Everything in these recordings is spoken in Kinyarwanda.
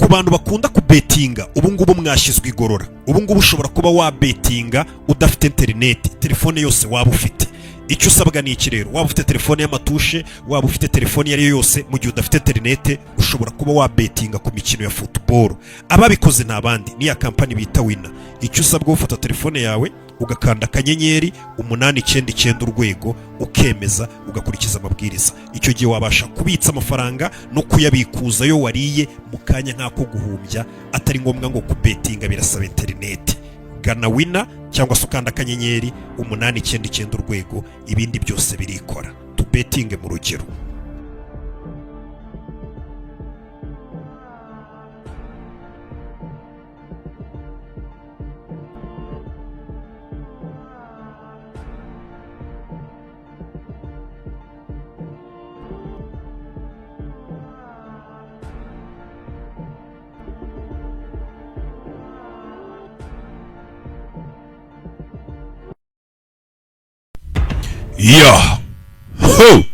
Ku bantu bakunda kubetinga, ubu ngubu mwashyizwe igorora. Ubu ngubu ushobora kuba wabetinga udafite interineti, telefone yose waba ufite. Icyo usabwa ni iki rero? Waba ufite telefone y'amatushe, waba ufite telefone iyo ari yo yose, mu gihe udafite interinete ushobora kuba wabetinga ku mikino ya football. Ababikoze nta bandi, ni ya kampani bita Wina. Icyo usabwa, ufata telefone yawe ugakanda *899# ukemeza, ugakurikiza amabwiriza. Icyo gihe wabasha kubitsa amafaranga no kuyabikuza yo wariye mu kanya nk'ako guhumbya, atari ngombwa ngo kubetinga birasaba interineti. Gana Wina cyangwa se ukanda *899#, ibindi byose birikora. Tubetinge mu rugero. Ya ho!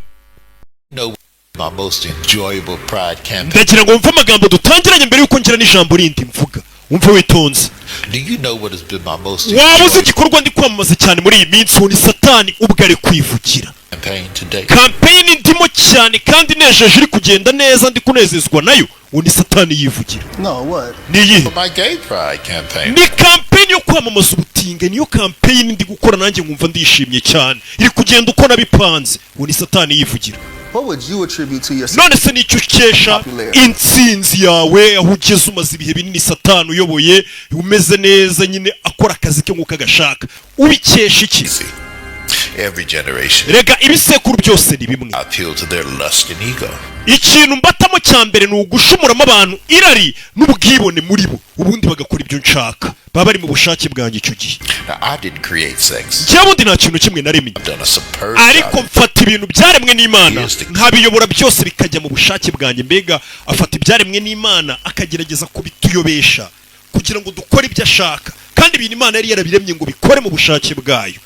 Know my most enjoyable pride campaign. Ndagira ngo wumve amagambo dutangiranye mbere y'uko ngira n'ijambo rindi mvuga. Wumve witonze. Do you know what has been my most Waba uzi enjoyable igikorwa ndi kwamamaza cyane muri iyi minsi? Ubu ni Satani ubwo ari kwivugira. campaign to date? Campaign ndimo cyane kandi inejeje, iri kugenda neza, ndi kunezezwa nayo, ubu ni Satani yivugira. No, what? Ni iyihe? My gay pride campaign. Ni campaign yo kwamamaza ubutinge. Niyo campaign ndi gukora, nanjye nkumva ndishimye cyane, iri kugenda uko nabipanze. Ubu ni Satani yivugira. What would you attribute to your None se nicyo ukesha intsinzi yawe, aho ugeze, umaze ibihe binini Satani uyoboye, umeze neza nyine, akora akazi ke nk'uko agashaka, ubikesha iki? Easy. Every generation Rega ibisekuru byose ni bimwe. appeal to their lust and ego. Ikintu mbatamo cya mbere ni ugushumuramo abantu irari n'ubwibone muri bo, ubundi bagakora ibyo nshaka, baba bari mu bushake bwanjye icyo gihe. Now, I didn't create sex. Njyewe ubundi nta kintu kimwe naremye. I've done a superb Ariko job. mfata ibintu byaremwe n'Imana nkabiyobora byose bikajya mu bushake bwanjye. Mbega afata ibyaremwe n'Imana akagerageza kubituyobesha kugira ngo dukore ibyo ashaka, kandi ibintu Imana yari yarabiremye ngo bikore mu bushake bwayo.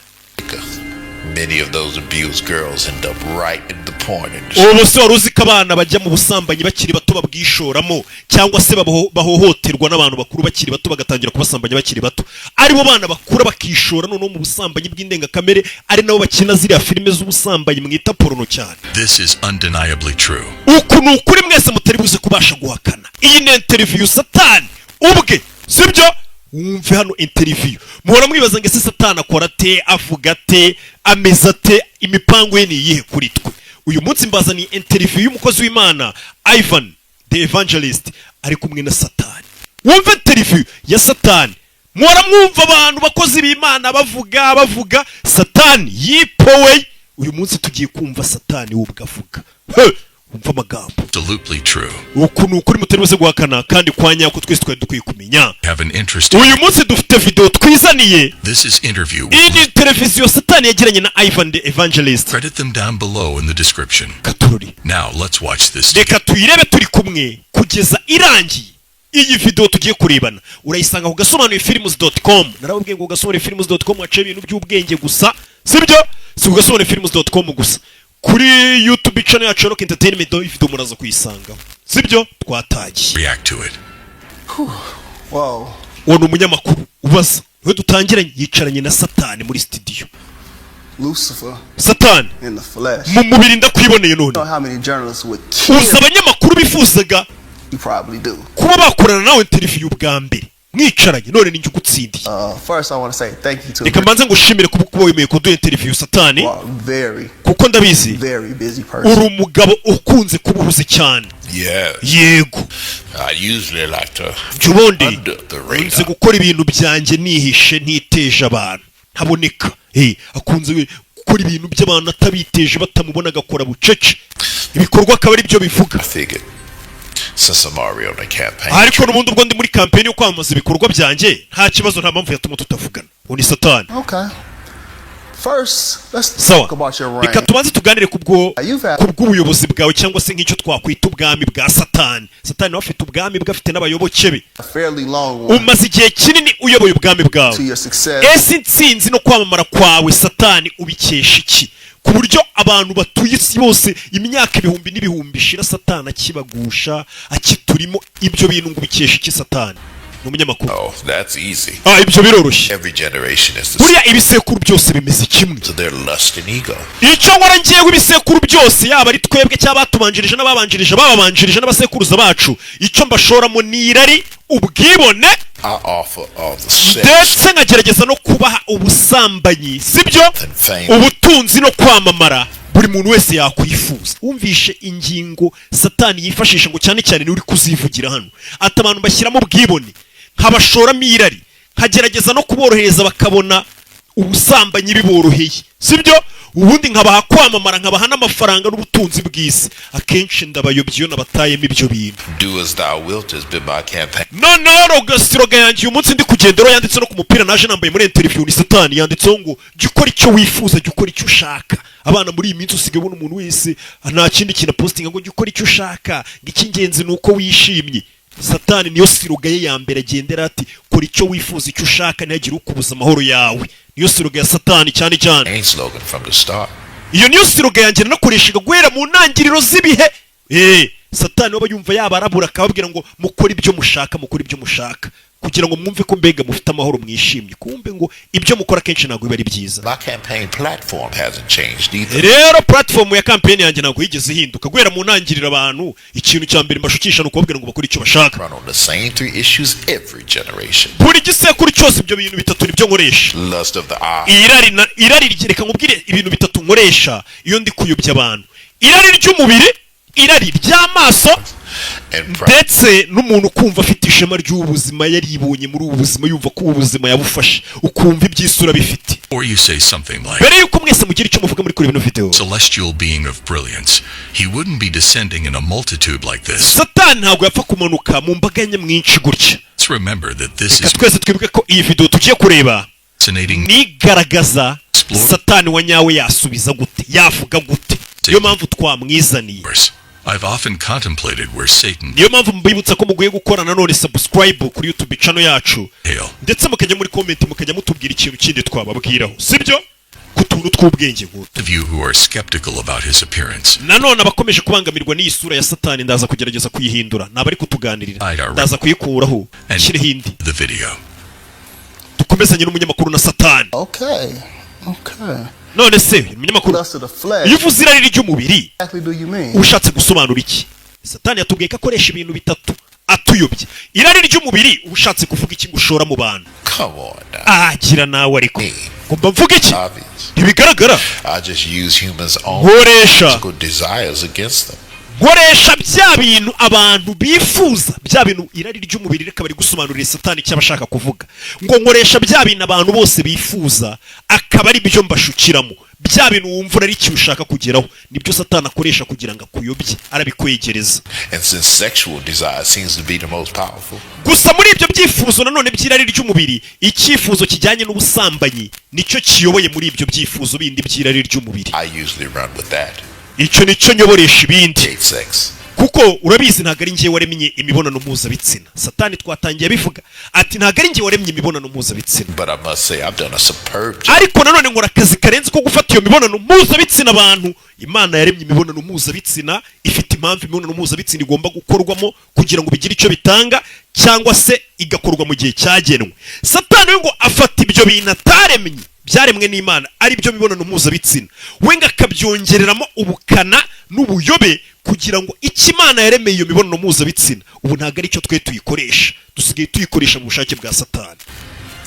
Many of those abused girls end up right in the porn industry. Ubu se wari uzi ko abana bajya mu busambanyi bakiri bato babwishoramo, cyangwa se bahohoterwa n'abantu bakuru bakiri bato, bagatangira kubasambanya bakiri bato, aribo bana bakura bakishora noneho mu busambanyi bw'indengakamere, ari nabo bakina ziriya filime z'ubusambanyi mwita porno cyane? This is undeniably true. Uku ni ukuri mwese mutari buze kubasha guhakana. Iyi ni interview Satani ubwe, sibyo? Wumve hano interview. Muhora mwibaza ngo ese Satani akora ate, avuga ate, ameze ate, imipango ye ni iyihe kuri twe? Uyu munsi mbazaniye interview y'umukozi w'Imana Ivan the Evangelist ari kumwe na Satani. Wumve interview ya Satani. Muhora mwumva abantu bakozi b'Imana bavuga bavuga, Satani yipowe. Uyu munsi tugiye kumva Satani we ubwo avuga. He, wumva amagambo. Absolutely true. Uku ni ukuri mutari buze guhakana kandi kwa nyako twese twari dukwiye kumenya. Have an interesting. Uyu munsi dufite video twizaniye. This is interview. Iyi ni televiziyo Satani yagiranye na Ivan the Evangelist. Credit them down below in the description. Katurori. Now let's watch this. Reka tuyirebe turi kumwe kugeza irangiye. Iyi video tugiye kurebana urayisanga ku gasobanuyefilms.com. Narababwiye ngo gasobanuyefilms.com haciye ibintu by'ubwenge gusa, sibyo? Si ku gasobanuyefilms.com gusa, kuri YouTube channel yacu Rock Entertainment iyi video muraza kuyisangaho, sibyo? Twatagiye. React to it. Whoa. Uwo ni umunyamakuru ubaza, niwe dutangiranye, yicaranye na Satani muri studio. Lucifer Satani in the flesh. mu mubiri, ndakwiboneye none. You know how many journalists would kill? Uzi abanyamakuru bifuzaga You probably do. kuba bakorana nawe interview bwa mbere mwicaranye? None ninjye ugutsindiye. First, I want to say thank you to Reka mbanze ngushimire kuba wemeye kuduha interview, Satani, you are a very, kuko ndabizi very busy person. uri umugabo ukunze kuba uhuze cyane. Yes. Yego. I usually like to Jya ubundi under the nkunze radar. gukora ibintu byanjye nihishe, ntiteje abantu, ntaboneka. Akunze gukora ibintu by'abantu atabiteje, batamubona, agakora bucece, ibikorwa akaba ari byo bivuga. I figured since I'm already on the campaign, Ariko n'ubundi ubwo ndi muri campaign yo kwamamaza ibikorwa byanjye, nta kibazo, nta mpamvu yatuma tutavugana. Uwo ni Satani. Okay. First, let's Sawa, talk about your reka reign. tubanze tuganire kubwo You've had kubw'ubuyobozi bwawe, cyangwa se nk'icyo twakwita ubwami bwa Satani. Satani nawe afite ubwami bwe, afite n'abayoboke be. a fairly long one Umaze igihe kinini uyoboye ubwami bwawe. to your success Ese intsinzi no kwamamara kwawe, Satani, ubikesha iki? Ku buryo abantu batuye isi bose, imyaka ibihumbi n'ibihumbi ishira, Satani akibagusha, akiturimo. Ibyo bintu ngo ubikesha iki Satani? Ni umunyamakuru. Oh, that's easy. Ah, ibyo biroroshye. Every generation is the Buriya ibisekuru byose bimeze kimwe. to their lust and ego. Icyo nkora ngewe, ibisekuru byose, yaba ari twebwe cyangwa abatubanjirije n'ababanjirije bababanjirije n'abasekuruza bacu, icyo mbashoramo ni irari, ubwibone, I offer all the sex ndetse nkagerageza no kubaha ubusambanyi, sibyo, and fame ubutunzi no kwamamara buri muntu wese yakwifuza. Wumvishe ingingo Satani yifashisha, ngo cyane cyane niwe uri kuzivugira hano, ati abantu bashyiramo ubwibone, nkabashoramo irari, nkagerageza no kuborohereza bakabona ubusambanyi biboroheye, sibyo, ubundi nkabaha kwamamara, nkabaha n'amafaranga n'ubutunzi bw'isi. Akenshi ndabayobya iyo nabatayemo ibyo bintu. Do as thou wilt has been my campaign Noneho slogan yanjye uyu munsi ndi kugenderaho, yanditse no ku mupira naje nambaye muri interview, ni Satani, yanditseho ngo jya ukora icyo wifuza, jya ukora icyo ushaka. Abana muri iyi minsi usigaye ubona umuntu wese nta kindi kintu apostinga, ngo jya ukora icyo ushaka, ngo icy'ingenzi ni uko wishimye. Satani niyo slogan ye ya mbere agendera, ati kora icyo wifuza, icyo ushaka, ntihagire ukubuza amahoro yawe. Niyo slogan ya Satani cyane cyane. slogan from the start. Iyo niyo slogan yanjye nanakoreshaga guhera mu ntangiriro z'ibihe. Satani waba yumva yabarabura, akababwira ngo mukore ibyo mushaka, mukore ibyo mushaka, kugira ngo mwumve ko mbega mufite amahoro, mwishimye. Kumbe ngo ibyo mukora kenshi ntabwo biba ari byiza. My campaign platform hasn't changed either. Rero platform ya campaign yanjye ntabwo yigeze ihinduka guhera mu ntangiriro. Abantu ikintu cya mbere mbashukisha ni ukubabwira ngo bakore icyo bashaka. Run on the same three issues every generation. Buri gisekuru cyose ibyo bintu bitatu nibyo nkoresha. Lust of the eye, Irari na irari reka nkubwire ibintu bitatu nkoresha iyo ndi kuyobya abantu: irari ry'umubiri, irari ry'amaso, and pride. ndetse n'umuntu kumva afite ishema ry'ubuzima yaribonye muri ubu buzima, yumva ko ubu buzima yabufashe, ukumva iby'isura bifite. Or you say something like, Mbere y'uko mwese mugira icyo muvuga muri kuri bino video, celestial being of brilliance, he wouldn't be descending in a multitude like this. Satani ntabwo yapfa kumanuka mu mbaga nyamwinshi gutya. Let's remember that this Reka is twese twibuke ko iyi video tugiye kureba fascinating nigaragaza Satani wa nyawe yasubiza gute, yavuga gute. Niyo mpamvu twamwizaniye. course. I've often contemplated where Satan Niyo mpamvu mbibutsa ko mugiye gukora nanone subscribe kuri YouTube channel yacu, hail. ndetse mukajya muri comment, mukajya mutubwira ikintu kindi twababwiraho, sibyo, ku tuntu tw'ubwenge nk'utu. Of you who are skeptical about his appearance, Nanone abakomeje kubangamirwa n'iyi sura ya Satani, ndaza kugerageza kuyihindura. Ntabwo ari kutuganirira, ndaza kuyikuraho nshyireho indi. the video. Dukomezanye n'umunyamakuru na Satani. Okay. Okay. None se umunyamakuru, Lust of the flesh. iyo uvuze irari ry'umubiri, Exactly do you mean? uba ushatse gusobanura iki? Satani yatubwiye ko akoresha ibintu bitatu atuyobye. Irari ry'umubiri, uba ushatse kuvuga iki ngo ushora mu bantu? Come on now. Agira nawe, ariko ngomba mvuga iki? Obvious. Ntibigaragara? I just use humans' own Nkoresha physical desires against them. nkoresha bya bintu abantu bifuza, bya bintu irari ry'umubiri. Reka bari gusobanurira Satani icyo aba ashaka kuvuga, ngo nkoresha bya bintu abantu bose bifuza, akaba ari byo mbashukiramo. Bya bintu wumva urari ushaka kugeraho, nibyo Satani akoresha kugira ngo akuyobye, arabikwegereza. And since sexual desire seems to be the most powerful, Gusa muri ibyo byifuzo nanone by'irari ry'umubiri, icyifuzo kijyanye n'ubusambanyi nicyo kiyoboye muri ibyo byifuzo bindi by'irari ry'umubiri. I usually run with that. Icyo nicyo nyoboresha ibindi. Hate sex. Kuko urabizi, ntabwo ari njye waremye imibonano mpuzabitsina. Satani twatangiye abivuga, ati ntabwo ari njye waremye imibonano mpuzabitsina. But I must say, I've done a superb job Ariko nanone nkora akazi karenze ko gufata iyo mibonano mpuzabitsina abantu. Imana yaremye imibonano mpuzabitsina ifite impamvu imibonano mpuzabitsina igomba gukorwamo kugira ngo bigire icyo bitanga, cyangwa se igakorwa mu gihe cyagenwe. Satani we ngo afata ibyo bintu ataremye, byaremwe n'Imana, ari byo mibonano mpuzabitsina, we ngo akabyongereramo ubukana n'ubuyobe, kugira ngo icyo Imana yaremeye iyo mibonano mpuzabitsina ubu ntabwo ari cyo twe tuyikoresha, dusigaye tuyikoresha mu bushake bwa Satani.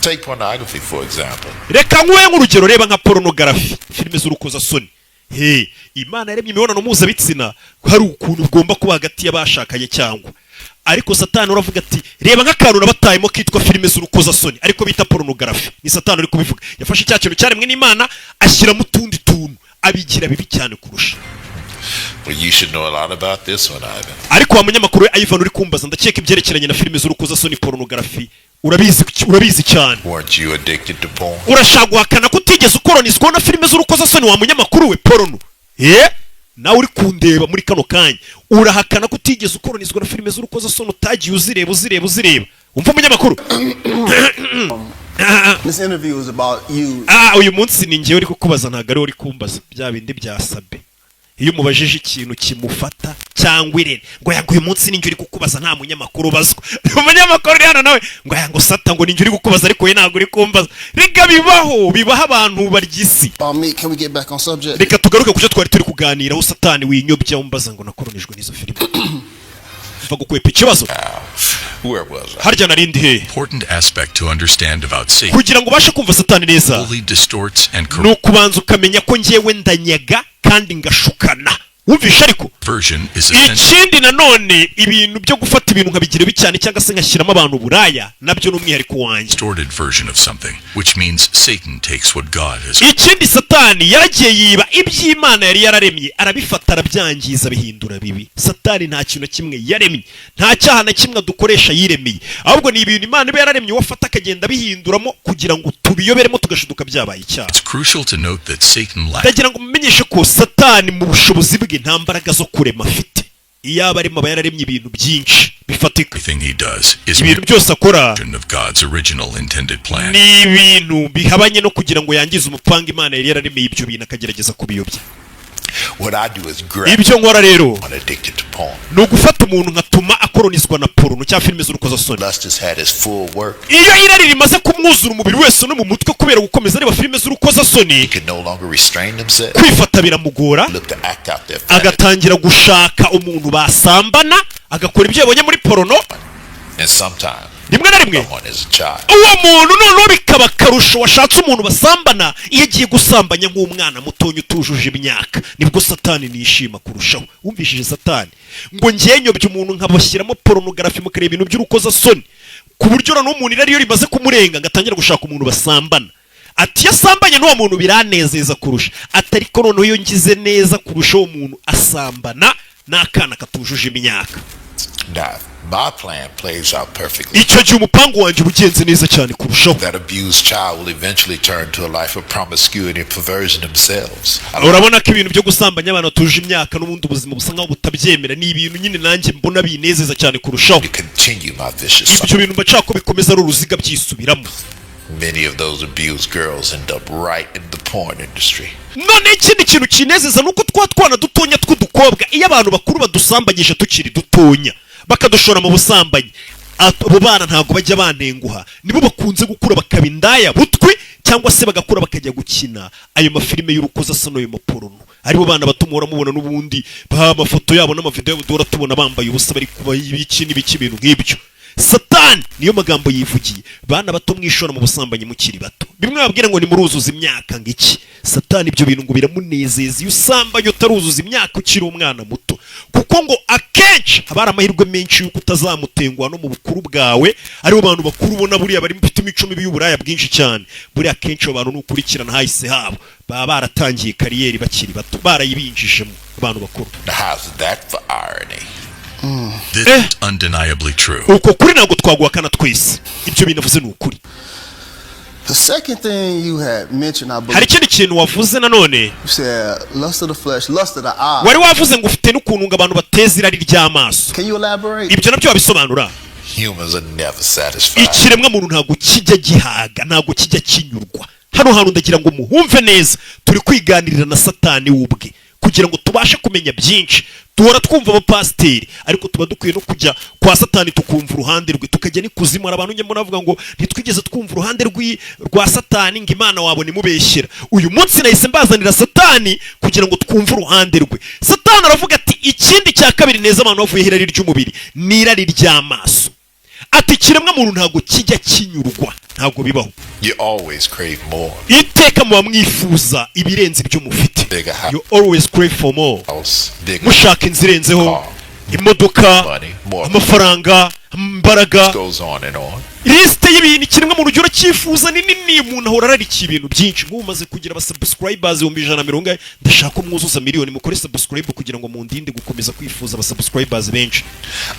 Take pornography, for example. Reka nkuhe nk'urugero. Reba nka pornography, filime z'urukozasoni. He, Imana yaremye imibonano mpuzabitsina hari ukuntu ugomba kuba hagati y'abashakanye cyangwa, ariko Satani uravuga ati reba nk'akantu nabatayemo kitwa filime z'urukozasoni, ariko bita pornography. Ni Satani uri kubivuga. Yafashe cya kintu cyaremwe n'Imana, ashyiramo utundi tuntu, abigira bibi cyane kurusha. Well, you should know a lot about this one, Ivan. Ariko wa munyamakuru we Ivan uri kumbaza, ndakeka ibyerekeranye na filime z'urukozasoni, pornography, urabizi, urabizi cyane. Weren't you addicted to porn? Urashaka guhakana ko utigeze ukoronizwaho na filime z'urukozasoni, wa munyamakuru we? Porno, nawe uri kundeba muri kano kanya, urahakana ko utigeze ukoronizwa na filime z'urukozasoni, utagiye uzireba, uzireba, uzireba? Umva umunyamakuru. Ah, ah. This interview is about you. Ah, uyu munsi ni njyewe uri kukubaza, ntabwo ari uri kumbaza. Bya bindi bya Sabe, iyo umubajije ikintu kimufata cyangwa irene, ngo yanga uyu munsi ni njye uri kukubaza, nta munyamakuru ubazwa. Umunyamakuru uri hano nawe ngo yanga usata, ngo ni njye uri kukubaza, ariko we ntabwo uri kumbaza. Rega bibaho, bibaho, abantu barya isi. About me. Can we get back on subject? Reka tugaruke ku cyo twari turi kuganiraho. Satani winyobya, umbaza ngo nakoronijwe n'izo filime, mva gukwepa ikibazo. Where was I? Harya narindi hehe? Important aspect to understand about Satan Kugira ngo ubashe kumva Satani neza, fully distorts and ni ukubanza ukamenya ko njyewe ndanyaga kandi ngashukana. Wumvishe ariko? perversion is essential Ikindi nanone, ibintu byo gufata ibintu nkabigira bibi cyane cyangwa se ngashyiramo abantu uburaya, nabyo ni umwihariko wanjye. distorted version of something, which means Satan takes what God has Ikindi, Satani yaragiye yiba iby'Imana yari yararemye, arabifata, arabyangiza, bihindura bibi. Satani nta kintu na kimwe yaremye, nta cyaha na kimwe dukoresha yiremeye, ahubwo ni ibintu Imana iba yararemye, uwo afata akagenda abihinduramo kugira ngo tubiyoberemo, tugashiduka byabaye icyaha. It's crucial to note that Satan lacks Ndagira ngo mumenyeshe ko Satani mu bushobozi bwe nta mbaraga zo kurema afite. Iyo aba arimo, aba yararemye ibintu byinshi bifatika. everything he does is Ibintu byose akora version of God's original intended plan. ni ibintu bihabanye no kugira ngo yangize umupanga Imana yari yararemeye ibyo bintu, akagerageza kubiyobya. What I do is grab Ibyo nkora rero one addicted to porn. ni ugufata umuntu nkatuma akoronizwa na porno cyangwa filime z'urukozasoni. Lust has had its full work. Iyo irari rimaze kumwuzura umubiri wese no mu mutwe kubera gukomeza areba filime z'urukozasoni, He can no longer restrain themselves. kwifata biramugora. Look to act out their fantasy. Agatangira gushaka umuntu basambana, agakora ibyo yabonye muri porno. And sometimes Rimwe na rimwe someone is a child. uwo muntu noneho bikaba akarusho, washatse umuntu basambana, iyo agiye gusambanya nk'umwana mutonya utujuje imyaka, nibwo Satani nishima kurushaho. Wumvishije Satani ngo ngiye nyobya umuntu nkabashyiramo pornography, mukareba ibintu by'urukozasoni, ku buryo noneho umuntu irari iyo rimaze kumurenga ngatangira gushaka umuntu basambana. Ati iyo asambanye n'uwo muntu biranezeza kurusha. Ati ariko noneho iyo ngize neza kurusha, uwo muntu asambana n'akana katujuje imyaka. Now, if my plan plays out perfectly, Icyo gihe umupangu wanjye uba ugenze neza cyane kurushaho. that abused child will eventually turn to a life of promiscuity and perversion themselves. I Urabona ko ibintu byo gusambanya abantu batuje imyaka, n'ubundi ubuzima busa nkaho butabyemera, ni ibintu nyine nanjye mbona binezeza cyane kurushaho. to continue my vicious cycle. Ibyo bintu mba nshaka ko bikomeza ari uruziga, byisubiramo. Many of those abused girls end up right in the porn industry. None ikindi kintu kinezeza ni uko twa twana dutonya tw'udukobwa, iyo abantu bakuru badusambanyije tukiri dutonya, bakadushora mu busambanyi, abo bana ntabwo bajya bantenguha. Nibo bakunze gukura bakaba indaya butwi, cyangwa se bagakura bakajya gukina ayo mafilime y'urukozasoni, ayo maporono. Aribo bana bato muhora mubona n'ubundi baha amafoto yabo n'amavideo yabo duhora tubona bambaye ubusa, bari kuba ibiki n'ibiki, ibintu nk'ibyo. Satani niyo magambo yivugiye: bana bato mwishora mu busambanyi mukiri bato, bimwe babwira ngo nimuruzuza imyaka, ngo iki? Satani ibyo bintu ngo biramunezeza iyo usambanye utaruzuza imyaka, ukiri umwana muto, kuko ngo akenshi haba hari amahirwe menshi y'uko utazamutenguha no mu bukuru bwawe. Aribo bantu bakuru ubona buriya bari bafite imico mibi y'uburaya bwinshi cyane. Buriya akenshi abo bantu nukurikirana hahise habo, baba baratangiye career bakiri bato, barayibinjijemo abantu bakuru. Now, how's that for irony? This Eh. is undeniably true. Uko kuri ntabwo twaguhakana twese, ibyo bintu avuze ni ukuri. The second thing you had mentioned, I believe, Hari ikindi kintu wavuze nanone. you said lust of the flesh, lust of the eye. Wari wavuze ngo ufite n'ukuntu ngo abantu bateza irari ry'amaso. Can you elaborate? Ibyo nabyo wabisobanura? Humans are never satisfied. Ikiremwa muntu ntabwo kijya gihaga, ntabwo kijya kinyurwa. Hano hantu ndagira ngo muhumve neza, turi kwiganirira na Satani w'ubwe kugira ngo tubashe kumenya byinshi. Duhora twumva abapasiteri, ariko tuba dukwiye no kujya kwa Satani tukumva uruhande rwe, tukajya n'ikuzimu. Hari abantu njya navuga ngo ntitwigeze twumva uruhande rwa Satani, ngo Imana wabona imubeshyera. Uyu munsi nahise mbazanira Satani kugira ngo twumve uruhande rwe. Satani aravuga ati ikindi cya kabiri neza abantu bavuyeho irari ry'umubiri ni irari ry'amaso. Ati ikiremwa muntu ntabwo kijya kinyurwa, ntabwo bibaho. You always crave more. Iteka muba mwifuza ibirenze ibyo mufite. Bigger house, You always crave for more. bigger Mushaka inzu irenzeho, imodoka, money, more amafaranga, imbaraga. goes on and on. Lisite y'ibintu ikiremwa muntu ujya uracyifuza ni nini. Umuntu ahora ararikiye ibintu byinshi. Nk'ubu umaze kugira abasubscribers 140,000, ndashaka ko mwuzuza miliyoni. Mukore subscribe kugira ngo mundinde gukomeza kwifuza abasubscribers benshi.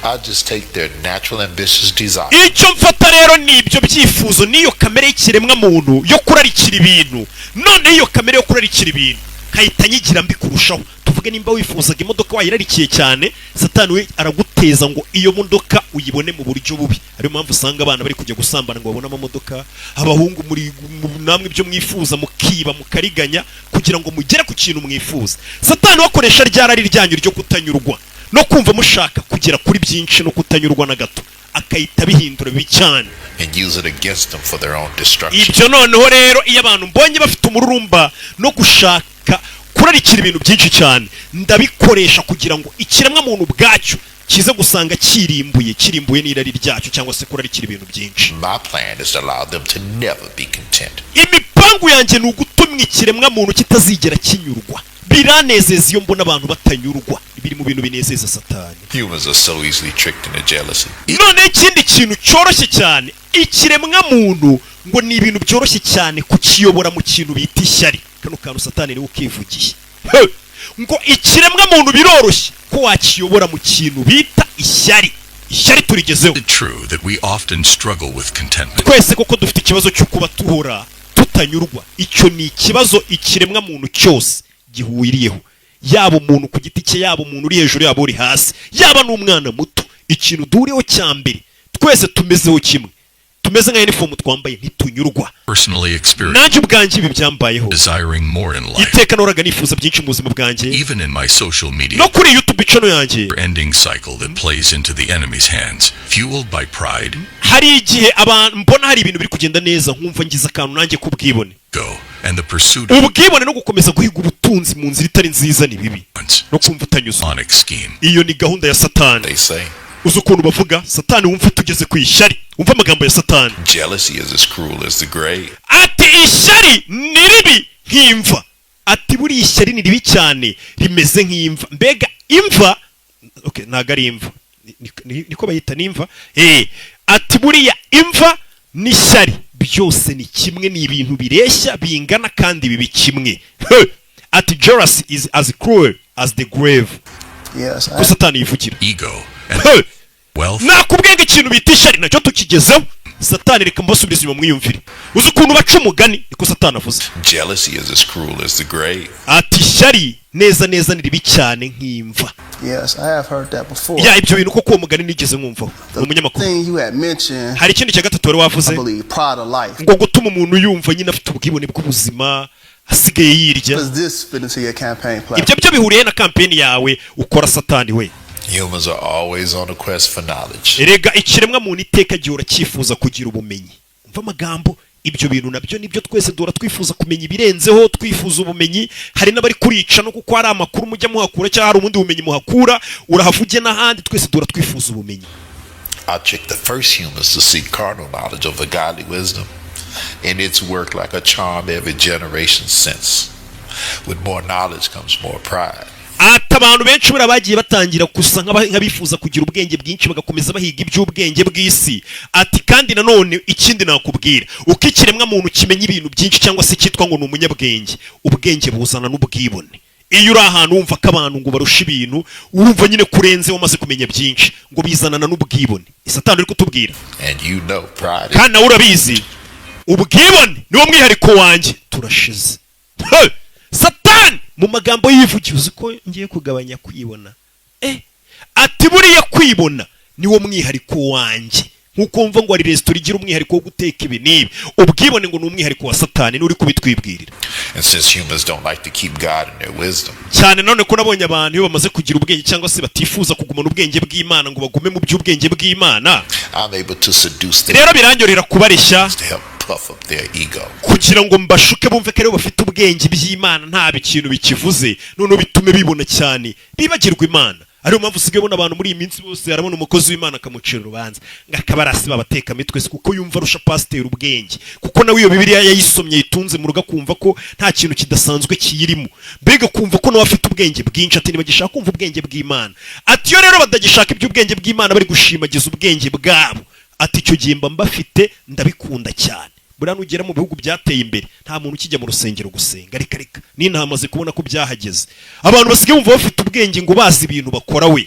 I just take their natural ambitious desire Icyo mfata rero ni ibyo byifuzo n'iyo kamere y'ikiremwa muntu yo kurarikira ibintu. None iyo kamere yo kurarikira ibintu nkahita nyigira mbi kurushaho. Tuvuge Tuvuge nimba wifuzaga imodoka wayirarikiye cyane, Satani we araguteza ngo iyo modoka uyibone mu buryo bubi. Ariyo mpamvu usanga abana bari kujya gusambana ngo babone amamodoka, abahungu muri namwe ibyo mwifuza mukiba, mukariganya kugira ngo mugere ku kintu mwifuza. Satani we akoresha rya rari ryanyu ryo kutanyurwa no kumva mushaka kugera kuri byinshi no kutanyurwa na gato, akahita bihindura bibi cyane and use it against them for their own destruction. Ibyo noneho rero, iyo abantu mbonye bafite umururumba no gushaka kurarikira ibintu byinshi cyane, ndabikoresha kugira ngo ikiremwa muntu ubwacyo kize gusanga kirimbuye, kirimbuye n'irari ryacyo cyangwa se kurarikira ibintu byinshi. My plan is to allow them to never be content. Imipangu yanjye ni ugutuma ikiremwa muntu kitazigera kinyurwa. Biranezeza iyo mbona abantu batanyurwa, biri mu bintu binezeza Satani. Humans are so easily tricked into jealousy. Noneho ikindi kintu cyoroshye cyane, ikiremwa muntu ngo ni ibintu byoroshye cyane kukiyobora mu kintu bita ishyari. Kano kantu Satani niwe ukivugiye. He! Ngo ikiremwa muntu biroroshye ko wakiyobora mu kintu bita ishyari. Ishyari turigezeho. Is it true that we often struggle with contentment? Twese koko dufite ikibazo cyo kuba tuhora tutanyurwa. Icyo ni ikibazo ikiremwa muntu cyose gihuriyeho, yaba umuntu ku giti cye, yaba umuntu uri hejuru, yaba uri hasi, yaba n'umwana muto. Ikintu duhuriyeho cya mbere, twese tumezeho kimwe, tumeze nka uniform twambaye, ntitunyurwa. Personally experienced Nanjye ubwanjye ibi byambayeho. desiring more in life. Iteka nahoraga nifuza byinshi mu buzima bwanjye. Even in my social media No kuri YouTube channel yanjye. ending cycle that plays into the enemy's hands, fueled by pride, Hari igihe abantu mbona hari ibintu biri kugenda neza, nkumva ngize akantu nanjye k'ubwibone. ego, and the pursuit of Ubwibone no gukomeza guhiga ubutunzi mu nzira itari nziza ni bibi once no kumva utanyuzwe. demonic scheme. Iyo ni gahunda ya Satani. They say Uzi ukuntu bavuga? Satani, wumva tugeze ku ishyari, wumva amagambo ya Satani. jealousy is as cruel as the grave. Ati ishyari ni ribi nk'imva. Ati buriya ishyari ni ribi cyane, rimeze nk'imva. Mbega imva, okay, ntabwo ari imva. Niko bayita, n'imva. Ati buriya imva n'ishyari byose ni kimwe, ni ibintu bireshya, bingana kandi bibi kimwe. He! Ati jealousy is as cruel as the grave. Yes, Ko Satani yivugira. Ego and He! wealth Nakubwiye ngo ikintu bita ishyari nacyo tukigezeho. Satani, reka mbasubize inyuma mwiyumvire. Uzi ukuntu baca umugani? Niko Satani avuze. Jealousy is as cruel as the grave. Ati ishyari neza neza ni ribi cyane nk'imva. Yes, I have heard that before. Ya, ibyo bintu koko uwo mugani nigeze mwumvaho, ni The umunyamakuru. thing you had mentioned, Hari ikindi cya gatatu wari wavuze. I believe, pride of life. Ngo gutuma umuntu yumva nyine afite ubwibone bw'ubuzima, asigaye yirya. Does this fit into your campaign plan? Ibyo byo bihuriye na campaign yawe ukora, Satani we? Humans are always on a quest for knowledge. Erega ikiremwa muntu iteka gihora cyifuza kugira ubumenyi. Umva amagambo, ibyo bintu nabyo nibyo, twese duhora twifuza kumenya ibirenzeho, twifuza ubumenyi. Hari n'abari kurica no kuko hari amakuru mujya muhakura cyangwa hari ubundi bumenyi muhakura, urahavuge n'ahandi. Twese duhora twifuza ubumenyi. I tricked the first humans to seek carnal knowledge over godly wisdom, and it's worked like a charm every generation since. With more knowledge comes more pride. Ati abantu benshi buriya bagiye batangira gusa nk'abifuza kugira ubwenge bwinshi, bagakomeza bahiga iby'ubwenge bw'isi. Ati kandi nanone ikindi nakubwira, uko ikiremwa muntu kimenya ibintu byinshi cyangwa se cyitwa ngo ni umunyabwenge, ubwenge buzana n'ubwibone. Iyo uri ahantu wumva ko abantu ngo barusha ibintu, urumva nyine kurenze, wamaze kumenya byinshi, ngo bizanana n'ubwibone. Satani uri kutubwira. And you know pride is Kandi nawe urabizi, ubwibone niwo mwihariko wanjye. Turashize. Hey! Satani mu magambo yivugiye, uzi ko ngiye kugabanya kwibona? Ati buriya kwibona niwo mwihariko wanjye, nkuko wumva ngo hari resitora igira umwihariko wo guteka ibi n'ibi. Ubwibone ngo ni umwihariko wa Satani, n'uri kubitwibwirira. And since humans don't like to keep God in their wisdom, Cyane none ko nabonye abantu iyo bamaze kugira ubwenge cyangwa se batifuza kugumana ubwenge bw'Imana ngo bagume mu by'ubwenge bw'Imana, I'm able to seduce them rero biranyorera kubareshya to help puff up their ego. kugira ngo mbashuke bumve ko aribo bafite ubwenge, by'Imana nta ikintu bikivuze, noneho bitume bibona cyane, bibagirwa Imana. Ariyo mpamvu usigaye ubona abantu muri iyi minsi bose arabona umukozi w'Imana akamucira urubanza ngo akabarasi babatekamitwe se, kuko yumva arusha pasiteri ubwenge, kuko nawe iyo Bibiliya yayisomye, yitunze mu rugo, akumva ko nta kintu kidasanzwe kiyirimo. Mbega kumva ko nawe afite ubwenge bwinshi. Ati ntibagishaka kumva ubwenge bw'Imana. Ati iyo rero batagishaka iby'ubwenge bw'Imana, bari gushimagiza ubwenge bwabo, ati icyo gihe mba mbafite, ndabikunda cyane. Buriya nugera mu bihugu byateye imbere, nta muntu ukijya mu rusengero gusenga. Reka reka, n'intama kubona ko byahageze, abantu basigaye bumva bafite ubwenge, ngo bazi ibintu bakora we.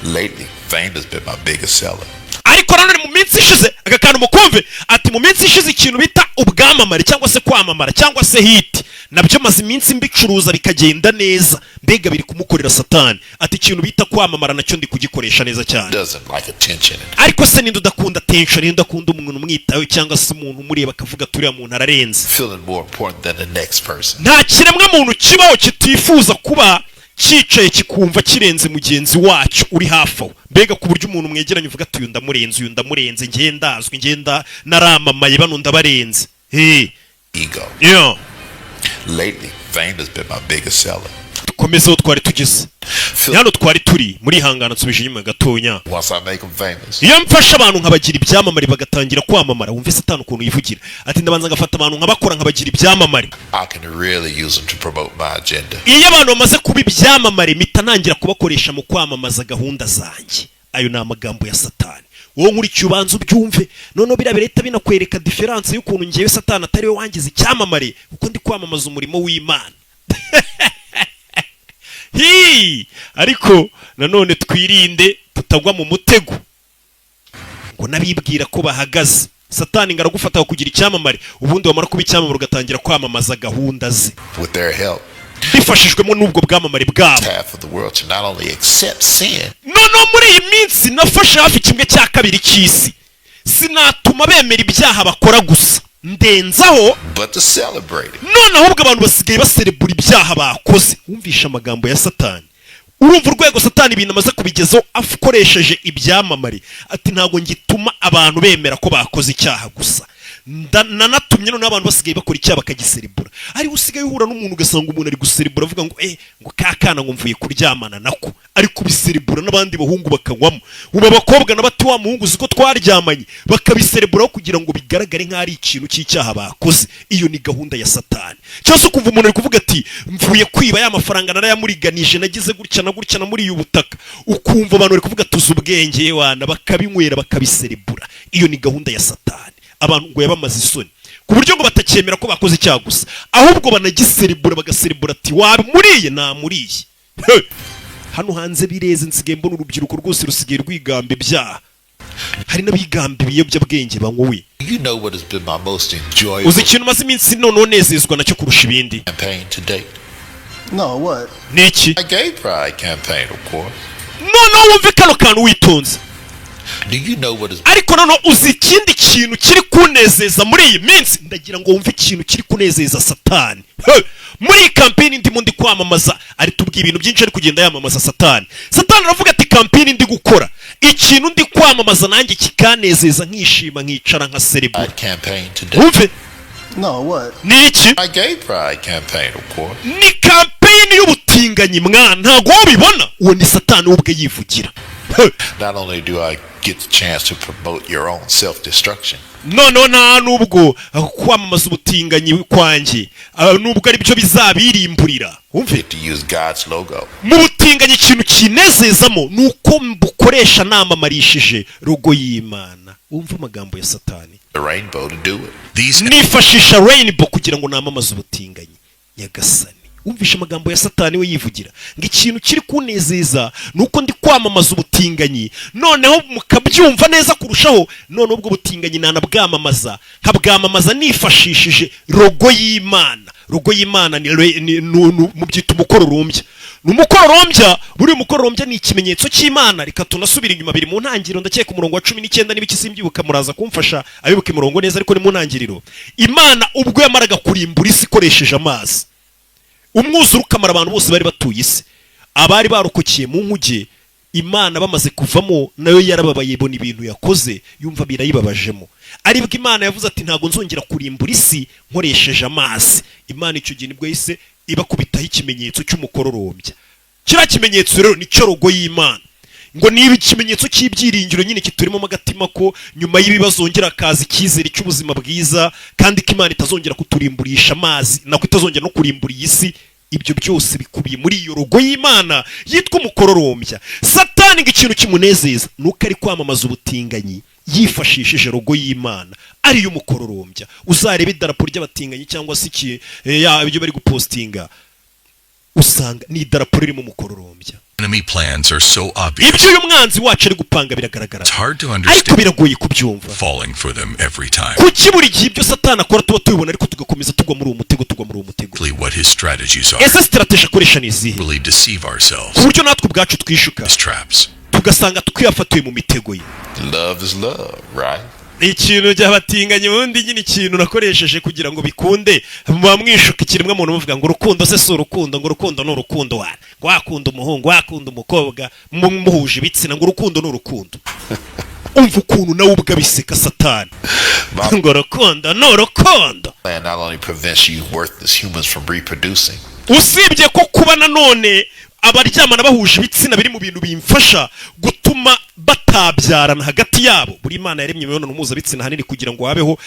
Lately, fame has been my biggest seller. Ariko nanone mu minsi ishize, aka kantu mukumve, ati mu minsi ishize ikintu bita ubwamamare cyangwa se kwamamara cyangwa se hit, nabyo maze iminsi mbicuruza bikagenda neza. Mbega Mbega biri kumukorera Satani. Ati ikintu bita kwamamara nacyo ndi kugikoresha neza cyane. Doesn't like attention? Ariko se ninde udakunda attention? Ninde udakunda umuntu umwitaho cyangwa se umuntu umureba akavuga ati uriya muntu ararenze? Feeling more important than the next person. Nta kiremwa muntu kibaho kitifuza kuba cyicaye kikumva kirenze mugenzi wacyo uri hafi aho. Mbega ku buryo umuntu mwegeranye uvuga ati uyu ndamurenze, uyu ndamurenze, ngenda ndazwi, ngenda naramamaye, bano ndabarenze. Hey. Ego. Yeah. Lately, fame has been my biggest seller. Dukomeze aho twari tugeze. Feel Ni hano twari turi muri hangana. Nsubije inyuma gatonya. once I make them famous, Iyo mfashe abantu nkabagira ibyamamare, bagatangira kwamamara, wumve Satani ukuntu yivugira, ati ndabanza ngafata abantu nkabakora, nkabagira ibyamamare. I can really use them to promote my agenda. Iyo abantu bamaze kuba ibyamamare, mpita ntangira kubakoresha mu kwamamaza gahunda zanjye. Ayo ni amagambo ya Satani. Wowe nkurikiye, ubanza ubyumve. Noneho biriya birahita binakwereka différence y'ukuntu ngewe Satani atari we wangize icyamamare, kuko ndi kwamamaza umurimo w'Imana. Hi! Ariko nanone twirinde tutagwa mu mutego ngo n'abibwira ko bahagaze. Satani ngo aragufata kugira icyamamare, ubundi wamara kuba icyamamare ugatangira kwamamaza gahunda ze. With their help, Bifashijwemo n'ubwo bwamamare bwabo, half of the world to not only accept sin, noneho muri iyi minsi nafashe hafi kimwe cya kabiri cy'isi. Sinatuma bemera ibyaha bakora gusa, ndenzaho but to celebrate it. None ahubwo abantu basigaye baserebura ibyaha bakoze. Wumvishe amagambo ya Satani? Urumva urwego Satani ibintu amaze kubigezaho akoresheje ibyamamare? Ati ntabwo ngituma abantu bemera ko bakoze icyaha gusa. Nanatumye noneho abantu basigaye bakora icyaha bakagiserebura. Ariwe usigaye uhura n'umuntu, ugasanga umuntu ari guserebura avuga ngo eh, ngo ka kana ngo mvuye kuryamana nako, ari kubiserebura n'abandi bahungu bakanywamo. Ubu abakobwa na bati wa muhungu uzi ko twaryamanye, bakabisereburaho kugira ngo bigaragare nk'aho ari ikintu cy'icyaha bakoze. Iyo ni gahunda ya Satani. Cyangwa se ukumva umuntu ari kuvuga ati mvuye kwiba ya mafaranga, narayamuriganije, nagize gutya na gutya, namuriye ubutaka. Ukumva abantu bari kuvuga tuzi ubwenge wana, bakabinywera, bakabiserebura. Iyo ni gahunda ya Satani. Abantu ngo yabamaze isoni ku buryo ngo batacyemera ko bakoze icyaha gusa, ahubwo banagiserebura, bagaserebura ati wamuriye, namuriye. He! Hano hanze bireze. Nsigaye mbona urubyiruko rwose rusigaye rwigamba ibyaha, hari n'abigamba ibiyobyabwenge banywe. You know what has been my most enjoyable Uzi ikintu maze iminsi noneho nezezwa nacyo kurusha ibindi? campaign to date? No, what? Ni iki? My gay pride campaign, of course. Noneho wumve kano kantu witonze. Do you know what has Ariko noneho uzi ikindi kintu kiri kunezeza muri iyi minsi? Ndagira ngo wumve ikintu kiri kunezeza Satani. He! Muri iyi campaign ndimo ndi kwamamaza, ari tubwiye ibintu byinshi ari kugenda yamamaza Satani. Satani aravuga ati campaign ndi gukora, ikintu ndi kwamamaza nanjye kikanezeza, nkishima, nkicara nka serebura. pride campaign to date? Wumve. No, what? Ni iki? My gay pride campaign, of course. Ni campaign y'ubutinganyi mwana, ntabwo wabibona? Uwo ni Satani we ubwe yivugira. He! Not only do I get the chance to promote your own self-destruction, Noneho nta nubwo kwamamaza ubutinganyi kwanjye, nubwo ari byo bizabirimburira, wumve, get to use God's logo. mu butinganyi ikintu kinezezamo ni uko mbukoresha namamarishije logo y'Imana. Wumve amagambo ya Satani. The rainbow to do it. These Nifashisha rainbow kugira ngo namamaze ubutinganyi. Nyagasani, wumvishe amagambo ya Satani we yivugira ngo ikintu kiri kunezeza ni uko ndi kwamamaza ubutinganyi, noneho mukabyumva neza kurushaho, noneho ubwo butinganyi nanabwamamaza, nkabwamamaza nifashishije logo y'Imana. Logo y'Imana ni mubyita umukororombya. Ni umukororombya. Buriya umukororombya ni ikimenyetso cy'Imana. Reka tunasubira inyuma, biri mu Ntangiriro, ndakeka umurongo wa 19 n'ibiki, simbyibuka, muraza kumfasha abibuka imirongo neza, ariko ni mu Ntangiriro. Imana ubwo yamaraga kurimbura isi ikoresheje amazi, umwuzure ukamara abantu bose bari batuye isi, abari barokokiye mu nkuge, Imana bamaze kuvamo nayo yarababaye, ibona ibintu yakoze, yumva birayibabajemo. Aribwo Imana yavuze ati ntabwo nzongera kurimbura isi nkoresheje amazi. Imana icyo gihe nibwo yahise ibakubitaho ikimenyetso cy'umukororombya. Kiriya kimenyetso rero nicyo logo y'Imana, ngo niba ikimenyetso cy'ibyiringiro nyine kiturimo agatima ko nyuma y'ibibazo hongera hakaza icyizere cy'ubuzima bwiza, kandi ko Imana itazongera kuturimburisha amazi, nako itazongera no kurimbura iyi si. Ibyo byose bikubiye muri iyo logo y'Imana yitwa umukororombya. Satani ngo ikintu kimunezeza ni uko ari kwamamaza ubutinganyi yifashishije logo y'Imana ariyo umukororombya. Uzarebe idarapo ry'abatinganyi cyangwa se iki, ibyo bari gupostinga. Usanga ni idarapo ririmo umukororombya. Enemy plans are so obvious. Ibyo uyu mwanzi wacu ari gupanga biragaragara, It's hard to ariko understand biragoye kubyumva. falling for them every time. Kuki buri gihe ibyo Satani akora tuba tubibona, ariko tugakomeza tugwa muri uwo mutego, tugwa muri uwo mutego? Exactly what his strategies are. Ese strategy akoresha ni izihe? Really deceive ourselves. Ku buryo natwe ubwacu twishuka, His traps. tugasanga twiyafatiwe mu mitego ye. Love is love, right? Ikintu cy'abatinganyi ubundi nyine, ikintu nakoresheje kugira ngo bikunde, muba mwishuka ikiremwa muntu muvuga ngo urukundo se si urukundo, ngo urukundo ni urukundo, wa ngo wakunda umuhungu, wakunda umukobwa, muhuje ibitsina, ngo urukundo ni urukundo. Umva ukuntu nawe ubwo abiseka Satani, ngo urukundo ni urukundo. Plan not only prevents you worthless humans from reproducing, Usibye ko kuba nanone abaryamana bahuje ibitsina biri mu bintu bimfasha gutuma batabyarana hagati yabo. Buri Imana yaremye imibonano mpuzabitsina ahanini kugira ngo habeho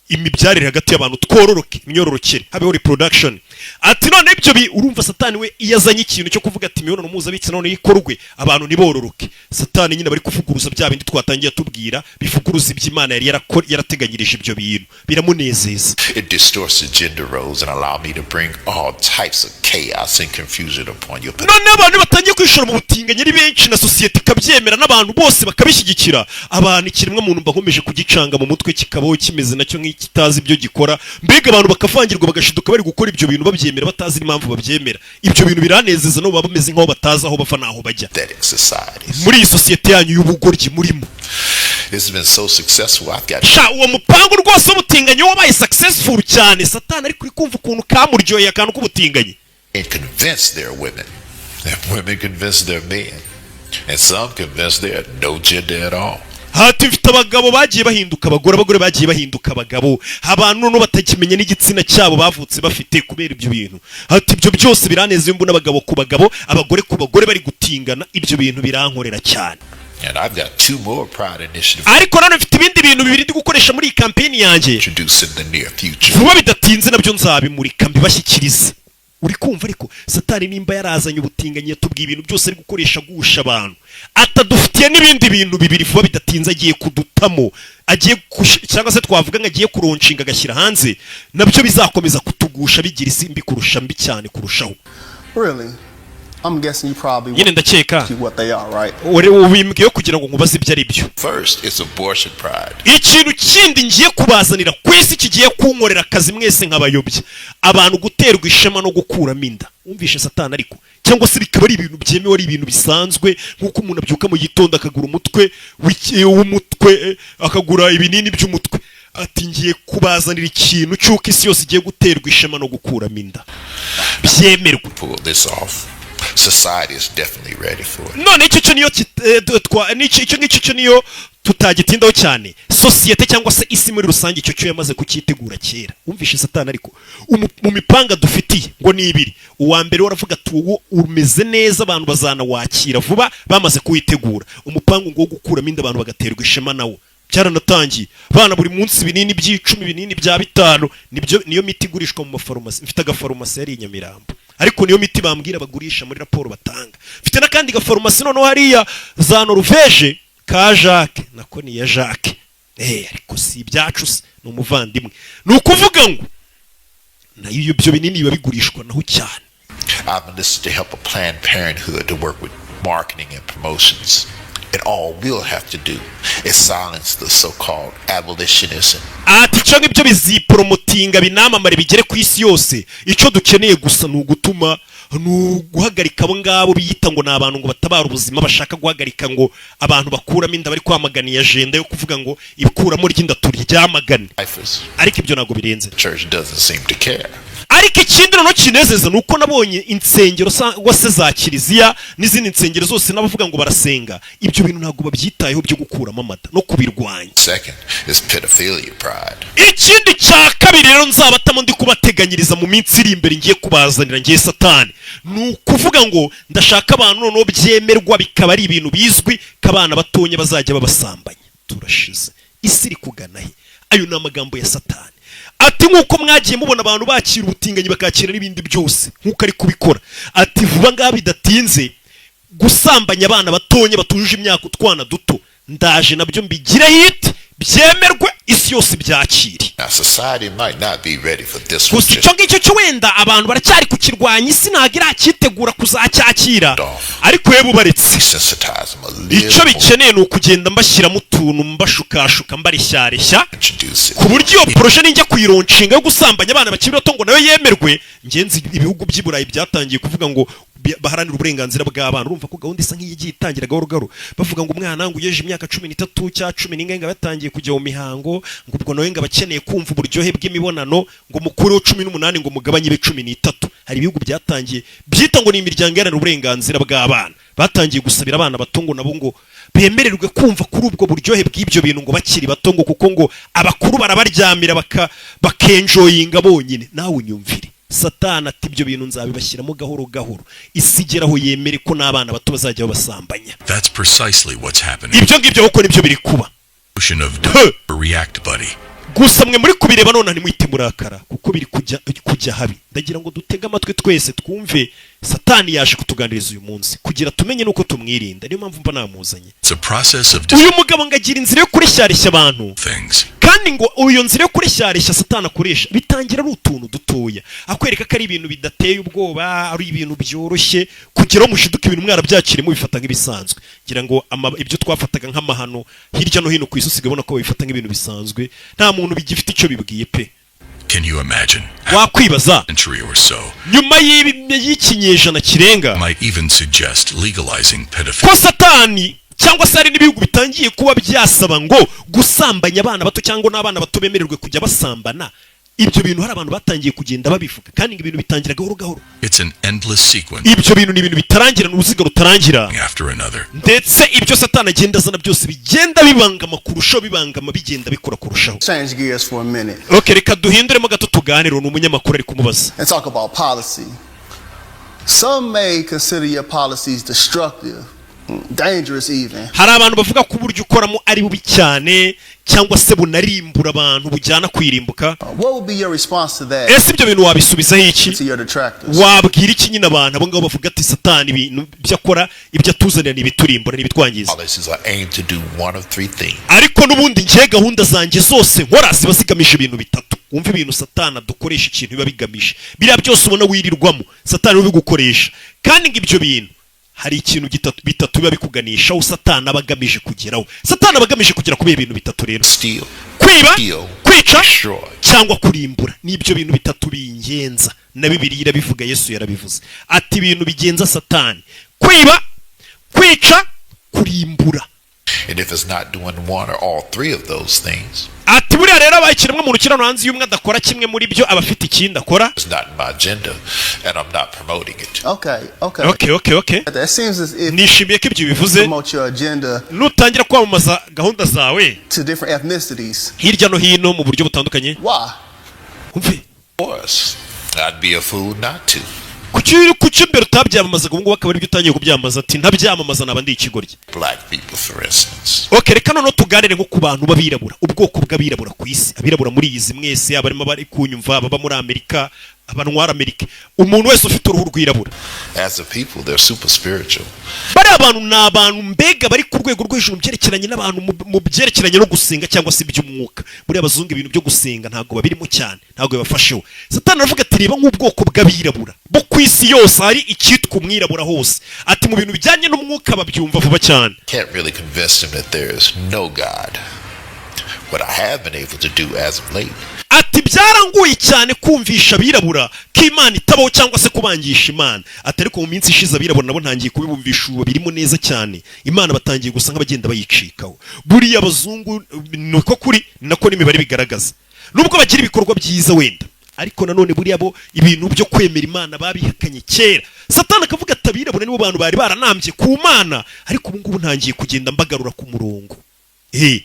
imibyarire hagati y'abantu, twororoke, imyororokere, habeho reproduction. Ati none ibyo urumva Satani we iyo azanye ikintu cyo kuvuga ati imibonano mpuzabitsina none ikorwe, abantu ntibororoke, Satani nyine bari kuvuguruza bya bindi twatangiye tubwira, bivuguruza ibyo Imana yari yarateganyirije. Ibyo bintu biramunezeza. it distorts the gender roles and allow me to bring all types of chaos and confusion upon your Noneho abantu batangiye kwishora mu butinganyi ari benshi, na sosiyete ikabyemera, n'abantu bose bakabishyigikira, abantu ikiremwa muntu mba nkomeje kugicanga mu mutwe, kikabaho kimeze nacyo nk'ikitazi ibyo gikora. Mbega abantu bakavangirwa, bagashiduka bari gukora ibyo bintu, babyemera, batazi n'impamvu babyemera. Ibyo bintu biranezeza, nabo baba bameze nk'aho batazi aho bava n'aho bajya pathetic societies. muri iyi sosiyete yanyu y'ubugoryi murimo. This has been so successful. I've got Sha, uwo mupangu rwose w'ubutinganyi wabaye successful cyane. Satani ariko uri kumva ukuntu kamuryoheye akantu k'ubutinganyi. and convince their women. And women convince their men. And some convince their no gender at all. Hati mfite abagabo bagiye bahinduka abagore, abagore bagiye bahinduka abagabo, abantu noneho batakimenya n'igitsina cyabo bavutse bafite kubera ibyo bintu. Hati ibyo byose biraneza iyo mbona abagabo ku bagabo, abagore ku bagore bari gutingana. Ibyo bintu birankorera cyane. And I've got two more pride initiatives Ariko nanone mfite ibindi bintu bibiri ndi gukoresha muri iyi kampeni yanjye introduced in the near future. vuba bidatinze, nabyo nzabimurika mbibashyikirize. Uri kumva ariko Satani nimba yarazanye ubutinganyi, yatubwiye ibintu byose ari gukoresha agusha abantu, atadufitiye n'ibindi bintu bibiri vuba bidatinze agiye kudutamo, agiye cyangwa se twavuga ngo agiye kulaunchinga, agashyira hanze, nabyo bizakomeza kutugusha, bigira isi mbi kurusha, mbi cyane kurushaho. Really? I'm guessing you probably Nyine ndakeka what they are, right? uri ubimbwiye kugira ngo nkubaze ibyo ari byo. First, it's abortion pride. Ikintu kindi ngiye kubazanira ku isi kigiye kunkorera akazi mwese nk'abayobya abantu, guterwa ishema no gukuramo inda. Wumvishe Satani ariko, cyangwa se bikaba ari ibintu byemewe, ari ibintu bisanzwe, nk'uko umuntu abyuka mu gitondo akagura umutwe w'umutwe, akagura ibinini by'umutwe. Ati ngiye kubazanira ikintu cy'uko isi yose igiye guterwa ishema no gukuramo inda, byemerwe. Pull this off. Society is definitely ready for it. None icyo cyo niyo icyo ngicyo cyo niyo tutagitindaho cyane. Sosiyete cyangwa se isi muri rusange icyo cyo yamaze kucyitegura kera. Wumvishe Satani ariko, mu mipanga dufitiye ngo ni ibiri. Uwa mbere waravuga ati uwo umeze neza, abantu bazanawakira vuba, bamaze kuwitegura. Umupangu ngo wo gukuramo inda, abantu bagaterwa ishema nawo, byaranatangiye. Bana buri munsi ibinini by' 10, ibinini bya 5, nibyo niyo miti igurishwa mu mafarumasi. Mfite agafarumasi yari i Nyamirambo, ariko niyo miti bambwira bagurisha muri raporo batanga. Mfite n'akandi gafarumasi noneho hariya za Noruveje ka Jacques, nako ni iya Jacques, ariko si ibyacu se, ni umuvandimwe. Ni ukuvuga ngo nayo ibyo binini biba bigurishwa naho cyane. I've enlisted the help of Planned Parenthood to work with marketing and promotions. And all we'll have to do is silence the so-called abolitionists and Ati icyo ngibyo bizipromotinga, binamamare, bigere ku isi yose. Icyo dukeneye gusa ni ugutuma, ni uguhagarika abo ngabo biyita ngo ni abantu ngo batabara ubuzima, bashaka guhagarika ngo abantu bakuramo inda, bari kwamagana iyi agenda yo kuvuga ngo ikuramo ry'inda turyamagane. lifers. Ariko ibyo ntabwo birenze. The church doesn't seem to care. Ariko ikindi noneho kinezeza ni uko nabonye insengero cyangwa se za kiliziya n'izindi nsengero zose n'abavuga ngo barasenga, ibyo bintu ntabwo babyitayeho byo gukuramo amada no kubirwanya. Second is pedophilia pride. Ikindi cya kabiri rero nzabatamo, ndi kubateganyiriza mu minsi iri imbere, ngiye kubazanira ngiye Satani, ni ukuvuga ngo ndashaka abantu noneho byemerwa, bikaba ari ibintu bizwi ko abana batonya bazajya babasambanya. Turashize, isi iri kugana he? Ayo ni amagambo ya Satani. Ati nk'uko mwagiye mubona abantu bakira ubutinganyi, bakakira n'ibindi byose nk'uko ari kubikora, ati vuba ngaha bidatinze gusambanya abana batonya batujuje imyaka, utwana duto, ndaje nabyo mbigire hit, byemerwe, isi yose byakire. Now, society might not be ready for this one Gusa icyo ngicyo cyo wenda abantu baracyari kukirwanya, isi ntabwo iracyitegura kuzacyakira, ariko yewe ubaretse. Desensitize them a little Icyo more. bikeneye ni ukugenda mbashyiramo utuntu, mbashukashuka, mbareshyareshya, Introduce it. ku buryo iyo projet ninjya kuyilaunchinga yo gusambanya abana bakiri bato ngo nayo yemerwe. Ngenzi ibihugu by'i Burayi byatangiye kuvuga ngo baharanire uburenganzira bw'abana. Urumva ko gahunda isa nk'iyigiye itangira gahoro gahoro, bavuga ngo umwana ngo ugejeje imyaka 13 cyangwa cumi n'ingahe ngo aba yatangiye kujya mu mihango, ngo ubwo nawe ngo aba akeneye kumva uburyohe bw'imibonano, ngo mukureho 18, ngo mugabanye ibe 13. Hari ibihugu byatangiye byita ngo ni imiryango iharanira uburenganzira bw'abana, batangiye gusabira abana bato ngo nabo ngo bemererwe kumva kuri ubwo buryohe bw'ibyo bintu ngo bakiri bato, ngo kuko ngo abakuru barabaryamira bakenjoyinga bonyine. Nawe unyumvire, Satani ati: "Ibyo bintu nzabibashyiramo gahoro gahoro, isi igeraho yemere ko n'abana bato bazajya babasambanya." That's precisely what's happening. Ibyo ngibyo kuko nibyo biri kuba. Notion of Huh. react, buddy. Gusa mwe muri kubireba none ntimwite murakara, kuko biri kujya habi. Ndagira ngo dutege amatwi twese twumve Satani yaje kutuganiriza uyu munsi kugira tumenye nuko tumwirinda. Niyo mpamvu mba namuzanye. It's a process of Uyu mugabo ngo agira inzira yo kureshyareshya abantu, things. kandi ngo iyo nzira yo kureshyareshya Satani akoresha bitangira ari utuntu dutoya, akwereka ko ari ibintu bidateye ubwoba, ari ibintu byoroshye, kugira ngo mushiduke ibintu mwarabyakiriye, mubifata nk'ibisanzwe. Ngira ngo ibyo twafataga nk'amahano hirya no hino ku isi, usigaye ubona ko babifata nk'ibintu bisanzwe, nta muntu bigifite icyo bibwiye pe. Can you imagine? Wakwibaza A century or so nyuma y'ikinyejana kirenga might even suggest legalizing pedophilia. ko Satani cyangwa se hari n'ibihugu bitangiye kuba byasaba ngo gusambanya abana bato, cyangwa n'abana bato bemererwe kujya basambana. Ibyo bintu hari abantu batangiye kugenda babivuga, kandi ngo ibintu bitangira gahoro gahoro. It's an endless sequence Ibyo bintu ni ibintu bitarangira, ni uruziga rutarangira. after another. Ndetse ibyo Satani agenda azana byose bigenda bibangama kurushaho, bibangama, bigenda bikura kurushaho. Change gears for a minute Ok, reka duhinduremo gato tuganire. Ni umunyamakuru ari kumubaza. and talk about policy. Some may consider your policies destructive, dangerous even. Hari abantu bavuga ko uburyo ukoramo ari bubi cyane, cyangwa se bunarimbura abantu, bujyana kwirimbuka. What would be your response to that, Ese ibyo bintu wabisubizaho iki? to your detractors? Wabwira iki nyine abantu abo ngabo bavuga ati Satani ibintu ibyo akora, ibyo atuzanira ni ibiturimbura, ni ibitwangiza? Policies are aimed to do one of three things. Ariko n'ubundi ngiye gahunda zanjye zose nkora ziba zigamije ibintu bitatu. Wumva ibintu Satani adukoresha, ikintu biba bigamije. Biriya byose ubona wirirwamo, Satani ubigukoresha, kandi ngo ibyo bintu hari ikintu bitatu biba bikuganishaho Satani aba agamije kugeraho. Satani aba agamije kugera kuri ibintu bitatu rero: Steal, kwiba, kill, kwica destroy. cyangwa kurimbura. Nibyo bintu bitatu bingenza, na Bibiliya irabivuga, Yesu yarabivuze ati ibintu bigenza Satani: kwiba, kwica, kurimbura. And if it's not doing one or all three of those things, Ati buriya rero abaye ikiremwa muntu kiri hano hanze, iyo umwe adakora kimwe muri byo, aba afite ikindi akora. it's not in my agenda, and I'm not promoting it. Okay. Okay. That seems as if Nishimiye ko ibyo bivuze. promote your agenda Nutangira kwamamaza gahunda zawe to different ethnicities. hirya no hino mu buryo butandukanye. Why? Umve. Of course, I'd be a fool not to. Kuki mbere utabyamamazaga, ubu ngubu akaba aribyo utangiye kubyamamaza? Ati ntabyamamaza naba ndi ikigoryi. Black people, for instance. Ok, reka noneho tuganire nko ku bantu b'abirabura, ubwoko bw'abirabura ku isi. Abirabura muri izi mwese, abarimo bari kunyumva baba muri Amerika, abantwara Amerika, umuntu wese ufite uruhu rwirabura. As a people, they're super spiritual. Bariya bantu ni abantu mbega bari ku rwego rwo hejuru mu byerekeranye n'abantu, mu byerekeranye no gusenga cyangwa se iby'umwuka. Buriya abazungu ibintu byo gusenga ntabwo babirimo cyane, ntabwo bibafasheho. Satani aravuga ati: "Reba nk'ubwoko bw'abirabura bo ku isi yose, hari icyitwa umwirabura hose." Ati mu bintu bijyanye n'umwuka babyumva vuba cyane. Can't really convince them that there is no God. What I have been able to do as of late Ati byarangoye cyane kumvisha abirabura ko Imana itabaho cyangwa se kubangisha Imana. Ati ariko mu minsi ishize abirabura nabo ntangiye kubibumvisha, ubu birimo neza cyane, Imana batangiye gusa nk'abagenda bayicikaho. Buriya abazungu niko kuri, ni nako n'imibare bigaragaza, nubwo bagira ibikorwa byiza wenda, ariko nanone buriya bo ibintu byo kwemera Imana babihakanye kera. Satani akavuga ati abirabura nibo bantu bari baranambye ku Mana, ariko ubu ngubu ntangiye kugenda mbagarura ku murongo.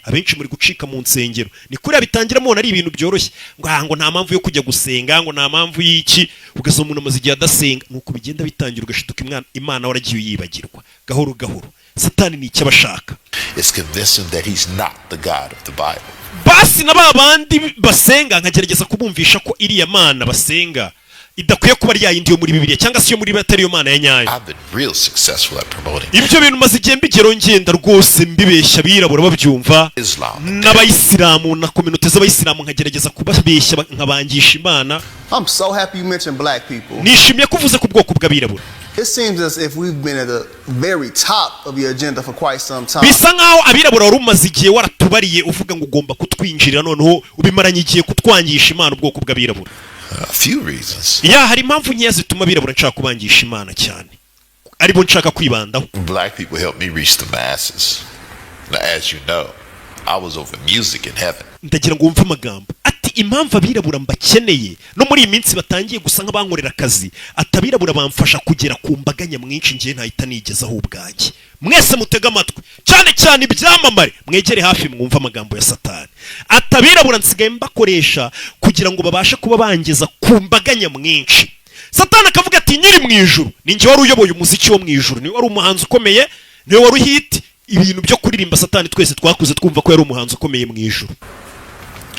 Abenshi muri gucika mu nsengero. Ni kuriya bitangira mubona ari ibintu byoroshye, ngo ah, ngo nta mpamvu yo kujya gusenga, ngo nta mpamvu y'iki, ugasoma umuntu amaze igihe adasenga. Nuko bigenda bitangira, ugashiduka Imana waragiye uyibagirwa gahoro gahoro. Satani ni icyo aba ashaka. is convince them that he's not the God of the Bible. Basi na ba bandi basenga nkagerageza kubumvisha ko iriya Mana basenga Idakwiye kuba ari yayindi yo muri Bibiliya, cyangwa se iyo muri Bibiliya atari yo Mana ya nyayo. I've been real successful at promoting Ibyo bintu maze igihe mbigeraho, ngenda rwose mbibeshya abirabura babyumva, Islam. n'abayisilamu na communauté z'abayisilamu, nkagerageza kubabeshya nkabangisha Imana. I'm so happy you mentioned black people. Nishimiye ko uvuze ku bwoko bw'abirabura. It seems as if we've been at the very top of your agenda for quite some time. Bisa nkaho abirabura wari umaze igihe waratubariye, uvuga ngo ugomba kutwinjirira, noneho ubimaranye igihe kutwangisha Imana ubwoko bw'abirabura. A few reasons. Ya, hari impamvu nkeya zituma abirabura nshaka kubangisha Imana cyane, aribo nshaka kwibandaho. Black people helped me reach the masses. Now, as you know, I was over music in heaven. Ndagira ngo wumve amagambo ati: "Impamvu abirabura mbakeneye, no muri iyi minsi batangiye gusa nk'abankorera akazi," ati "abirabura bamfasha kugera ku mbaga nyamwinshi ngiye ntahita nigezaho ubwanjye." Mwese mutege amatwi, cyane cyane ibyamamare, mwegere hafi mwumve amagambo ya Satani. Ati: "Abirabura nsigaye mbakoresha kugira ngo babashe kuba bangeza ku mbaga nyamwinshi." Satani akavuga ati: "Nyiri mu ijuru ni njye wari uyoboye umuziki wo mu ijuru, niwe wari umuhanzi ukomeye, niwe wari uhit ibintu byo kuririmba." Satani twese twakuze twumva ko yari umuhanzi ukomeye mu ijuru.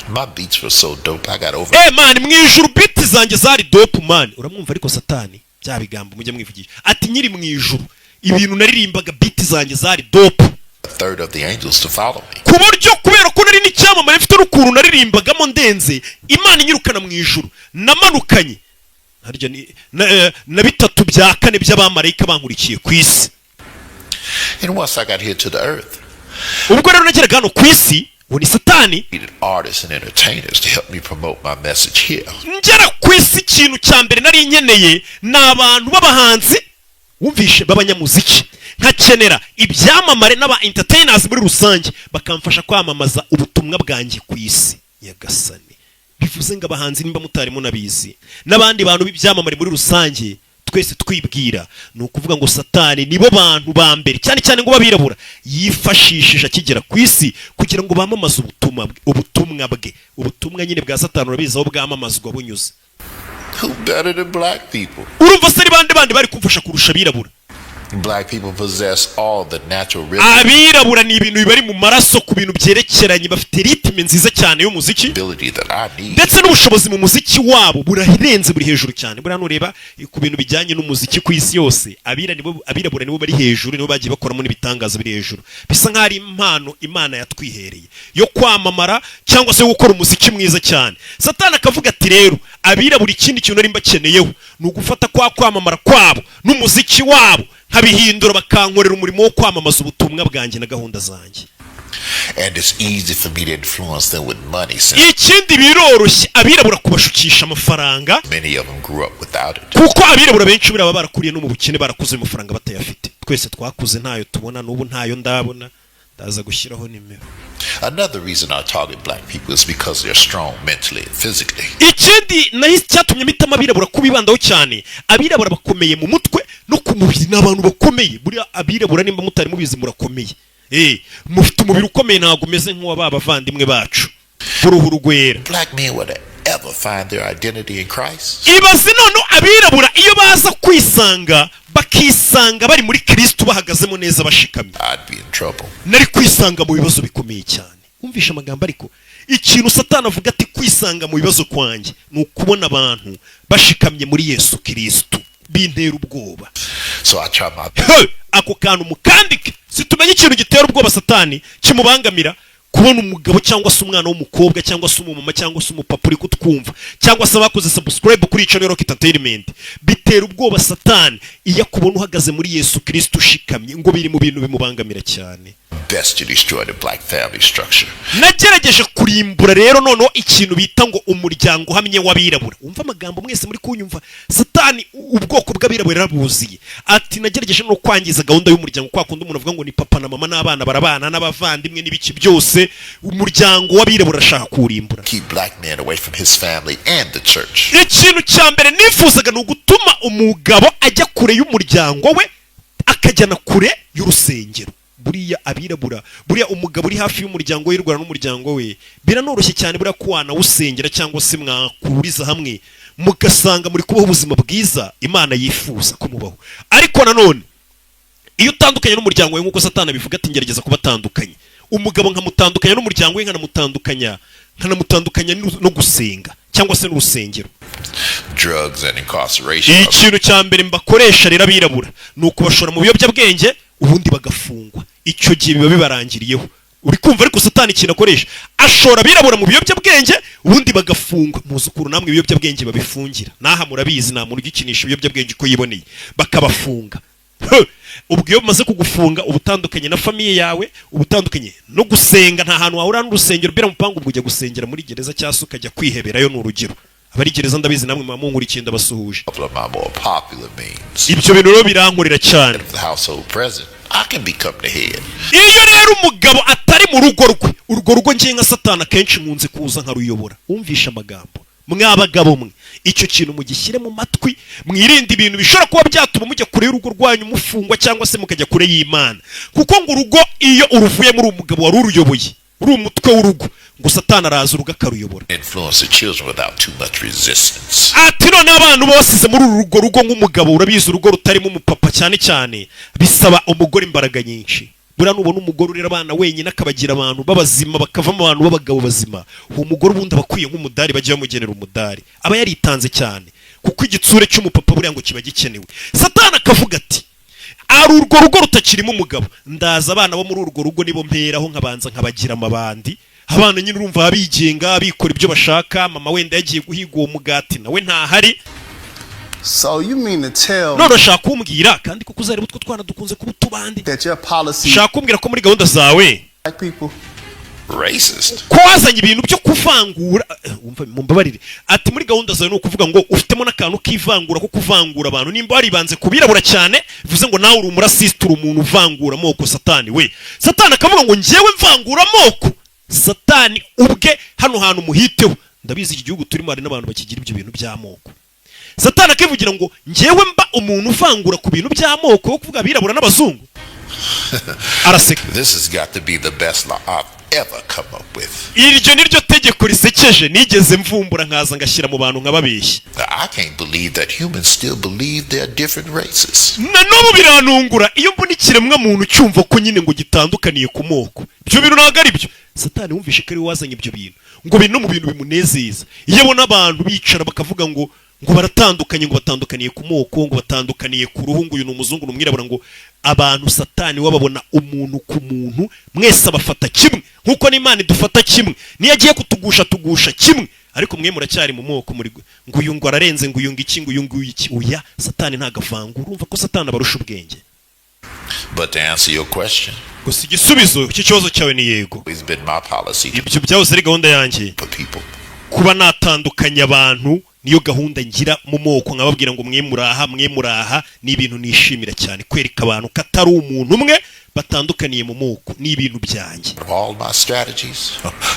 My beats were so dope, I got over Man, mu ijuru beat zanjye zari dope, man. Uramwumva ariko Satani, bya bigambo mujya mwivugisha, ati: "Nkiri mu ijuru ibintu naririmbaga, beat zanjye zari dope, a third of the angels to follow me. ku buryo kubera ko nari n'icyamamare, mfite n'ukuntu naririmbagamo ndenze, Imana inyirukana mu ijuru namanukanye harya ni na 3/4 by'abamarayika bankurikiye ku isi." And once I got here to the earth, Ubwo rero nageraga hano ku isi, uwo ni Satani, needed artists and entertainers to help me promote my message here. Ngera ku isi, ikintu cya mbere nari nkeneye ni abantu b'abahanzi, wumvishe, b'abanyamuziki, nkakenera ibyamamare n'aba entertainers muri rusange, bakamfasha kwamamaza ubutumwa bwanjye ku isi. Nyagasani, bivuze ngo abahanzi, nimba mutari munabizi, n'abandi bantu b'ibyamamare muri rusange twese twibwira, ni ukuvuga ngo Satani nibo bantu ba mbere, cyane cyane ngo b'abirabura, yifashishije akigera ku isi kugira ngo bamamaze ubutumwa bwe, ubutumwa bwe, ubutumwa nyine bwa Satani. Urabizi aho bwamamazwa bunyuze. Who better than black people? Urumva se ari bande bandi bari kumfasha kurusha abirabura? Black people possess all the natural rhythm Abirabura ni ibintu bibari mu maraso ku bintu byerekeranye, bafite rythme nziza cyane y'umuziki ability that I need. ndetse n'ubushobozi mu muziki wabo burarenze, buri hejuru cyane. Buriya nureba ku bintu bijyanye n'umuziki ku isi yose, abirabura nibo bari hejuru, nibo bagiye bakoramo n'ibitangaza biri hejuru. Bisa nk'aho ari impano Imana yatwihereye yo kwamamara cyangwa se gukora umuziki mwiza cyane. Satani akavuga ati: "Rero abirabura, ikindi kintu nari mbakeneyeho ni ugufata kwa kwamamara kwabo n'umuziki wabo, nkabihindura bakankorera umurimo wo kwamamaza ubutumwa bwanjye na gahunda zanjye." And it's easy for me to influence them with money since Ikindi, biroroshye abirabura kubashukisha amafaranga, many of them grew up without it. kuko abirabura benshi buriya baba barakuriye no mu bukene, barakuze ayo mafaranga batayafite. Twese twakuze ntayo tubona, n'ubu ntayo ndabona, ndaza gushyiraho nimero. Another reason I target black people is because they're strong mentally and physically. Ikindi naho cyatumye mpitamo abirabura kubibandaho cyane, abirabura bakomeye mu mutwe no ku mubiri, ni abantu bakomeye. Buriya abirabura, nimba mutari mubizi, murakomeye, mufite umubiri ukomeye, ntabwo umeze nk'uwa ba bavandimwe bacu b'uruhu rwera. Black men would ever find their identity in Christ. Ibaze none abirabura iyo baza kwisanga, bakisanga bari muri Kirisitu, bahagazemo neza, bashikamye. I'd be in trouble. Nari kwisanga mu bibazo bikomeye cyane. Wumvishe amagambo ariko, ikintu Satani avuga ati: "Kwisanga mu bibazo kwanjye ni ukubona abantu bashikamye muri Yesu Kirisitu, bintera ubwoba." So I try my He! Ako kantu mukandike. Situmenye ikintu gitera ubwoba Satani, kimubangamira: kubona umugabo cyangwa se umwana w'umukobwa cyangwa se umumama cyangwa se umupapa uri kutwumva cyangwa se abakoze subscribe kuri channel Rock Entertainment. Bitera ubwoba Satani iyo akubona uhagaze muri Yesu Kristo ushikamye, ngo biri mu bintu bimubangamira cyane. best to destroy the black family structure. Nagerageje kurimbura rero noneho ikintu bita ngo umuryango uhamye w'abirabura. Wumva amagambo mwese muri kunyumva, Satani ubwoko bw'abirabura yarabuziye. Ati: "Nagerageje no kwangiza gahunda y'umuryango, kwa kundi umuntu avuga ngo ni papa na mama n'abana barabana n'abavandimwe n'ibiki byose, umuryango w'abirabura ashaka kuwurimbura." Keep black men away from his family and the church. Ikintu cya mbere nifuzaga ni ugutuma umugabo ajya kure y'umuryango we, akajyana kure y'urusengero. Buriya abirabura, buriya umugabo uri hafi y'umuryango we, rwana n'umuryango we, biranoroshye cyane buriya ko wanawusengera cyangwa se mwakuriza hamwe, mugasanga muri kubaho ubuzima bwiza Imana yifuza ko mubaho. Ariko nanone iyo utandukanye n'umuryango wawe, nk'uko Satani abivuga ati: "Ngerageza kubatandukanya, umugabo nkamutandukanya n'umuryango we, nkanamutandukanya Nkanamutandukanya no gusenga cyangwa se n'urusengero. Drugs and incarceration. Ikintu cya mbere mbakoresha rero abirabura ni ukubashora mu biyobyabwenge, ubundi bagafungwa. Icyo gihe biba bibarangiriyeho. Uri kumva? Ariko Satani ikintu akoresha, ashora abirabura mu biyobyabwenge, ubundi bagafungwa. Muzi ukuntu namwe ibiyobyabwenge babifungira n'aha, murabizi, nta muntu ugikinisha ibiyobyabwenge uko yiboneye, bakabafunga. Huh! Ubwo iyo bamaze kugufunga, uba utandukanye na famille yawe, uba utandukanye no gusenga, nta hantu wahurira n'urusengero bira mupangu. Ubwo ujya gusengera muri gereza cyangwa se ukajya kwiheberayo, ni urugero. Abari gereza, ndabizi namwe muba munkurikiye, ndabasuhuje. Couple of my more popular means. Ibyo bintu rero birankorera cyane. If the household present, I can become the head. Iyo rero umugabo atari mu rugo rwe, urwo rugo ngiye nka Satani akenshi nkunze kuza nkaruyobora. Wumvishe amagambo? Mwabagabo mwe, icyo kintu mugishyire mu matwi, mwirinde ibintu bishobora kuba byatuma mujya kure y'urugo rwanyu, mufungwa cyangwa se mukajya kure y'Imana, kuko ngo urugo iyo uruvuyemo uri umugabo wari uruyoboye, uri umutwe w'urugo, ngo Satani araza urugo akaruyobora. Influence the children without too much resistance. Ati none abantu basize muri uru rugo, rugo nk'umugabo, urabizi, urugo rutarimo umupapa cyane cyane bisaba umugore imbaraga nyinshi. Buriya nubona umugore urera abana wenyine, akabagira abantu b'abazima, bakavamo abantu b'abagabo bazima, uwo mugore ubundi aba akwiye nk'umudari, bajya bamugenera umudari, aba yaritanze cyane, kuko igitsure cy'umupapa buriya ngo kiba gikenewe. Satani akavuga ati: "Ari urwo rugo rutakirimo umugabo, ndaza abana bo muri urwo rugo nibo mperaho, nkabanza nkabagira amabandi." Abana nyine urumva bigenga, bikora ibyo bashaka, mama wenda yagiye guhiga uwo mugati, nawe ntahari. So you mean to tell None urashaka kumbwira kandi, kuko uzareba utwo twana dukunze kuba utubandi, that your policy ushaka kumbwira ko muri gahunda zawe black people? Racist. ko wazanye ibintu byo kuvangura? Wumva, mumbabarire, ati muri gahunda zawe ni ukuvuga ngo ufitemo n'akantu k'ivangura, ko kuvangura abantu. Nimba waribanze ku birabura cyane, bivuze ngo nawe uri umurasisite, uri umuntu uvangura amoko. Satani we, Satani akavuga ngo njyewe mvangura amoko? Satani ubwe hano hantu muhiteho. Ndabizi iki gihugu turimo hari n'abantu bakigira ibyo bintu by'amoko. Satani akivugira ngo njyewe mba umuntu uvangura ku bintu by'amoko, yo kuvuga abirabura n'abazungu? Araseka. This has got to be the best law I've ever come up with. Iryo ni ryo tegeko risekeje nigeze mvumbura, nkaza ngashyira mu bantu nkababeshya. I can't believe that humans still believe they're different races. Na n'ubu birantungura iyo mbona ikiremwa muntu cyumva ko nyine ngo gitandukaniye ku moko. Ibyo bintu ntabwo ari byo. Satani wumvishe ko ari we wazanye ibyo bintu, ngo biri no mu bintu bimunezeza iyo abona abantu bicara bakavuga ngo baratandukanye, ngo batandukaniye ku moko, ngo batandukaniye ku ruhu, ngo uyu ni umuzungu, ni umwirabura. Ngo abantu Satani we babona umuntu ku muntu, mwese abafata kimwe, nk'uko n'Imana idufata kimwe, niyo agiye kutugusha tugusha kimwe. Ariko mwe muracyari mu moko, muri ngo uyu ngo ararenze, ngo uyu ngo iki, ngo uyu nguyu iki. Oya, Satani ntabwo avangura. Urumva ko Satani abarusha ubwenge. But to answer your question, Gusa igisubizo cy'ikibazo cyawe ni yego. it's been my policy Ibyo byahoze ari gahunda yanjye for people. kuba natandukanya abantu. Niyo gahunda ngira mu moko, nkababwira ngo mwe muraha, mwe muraha. Ni ibintu nishimira cyane kwereka abantu ko atari umuntu umwe batandukaniye mu moko. Ni ibintu byanjye. Of all my strategies,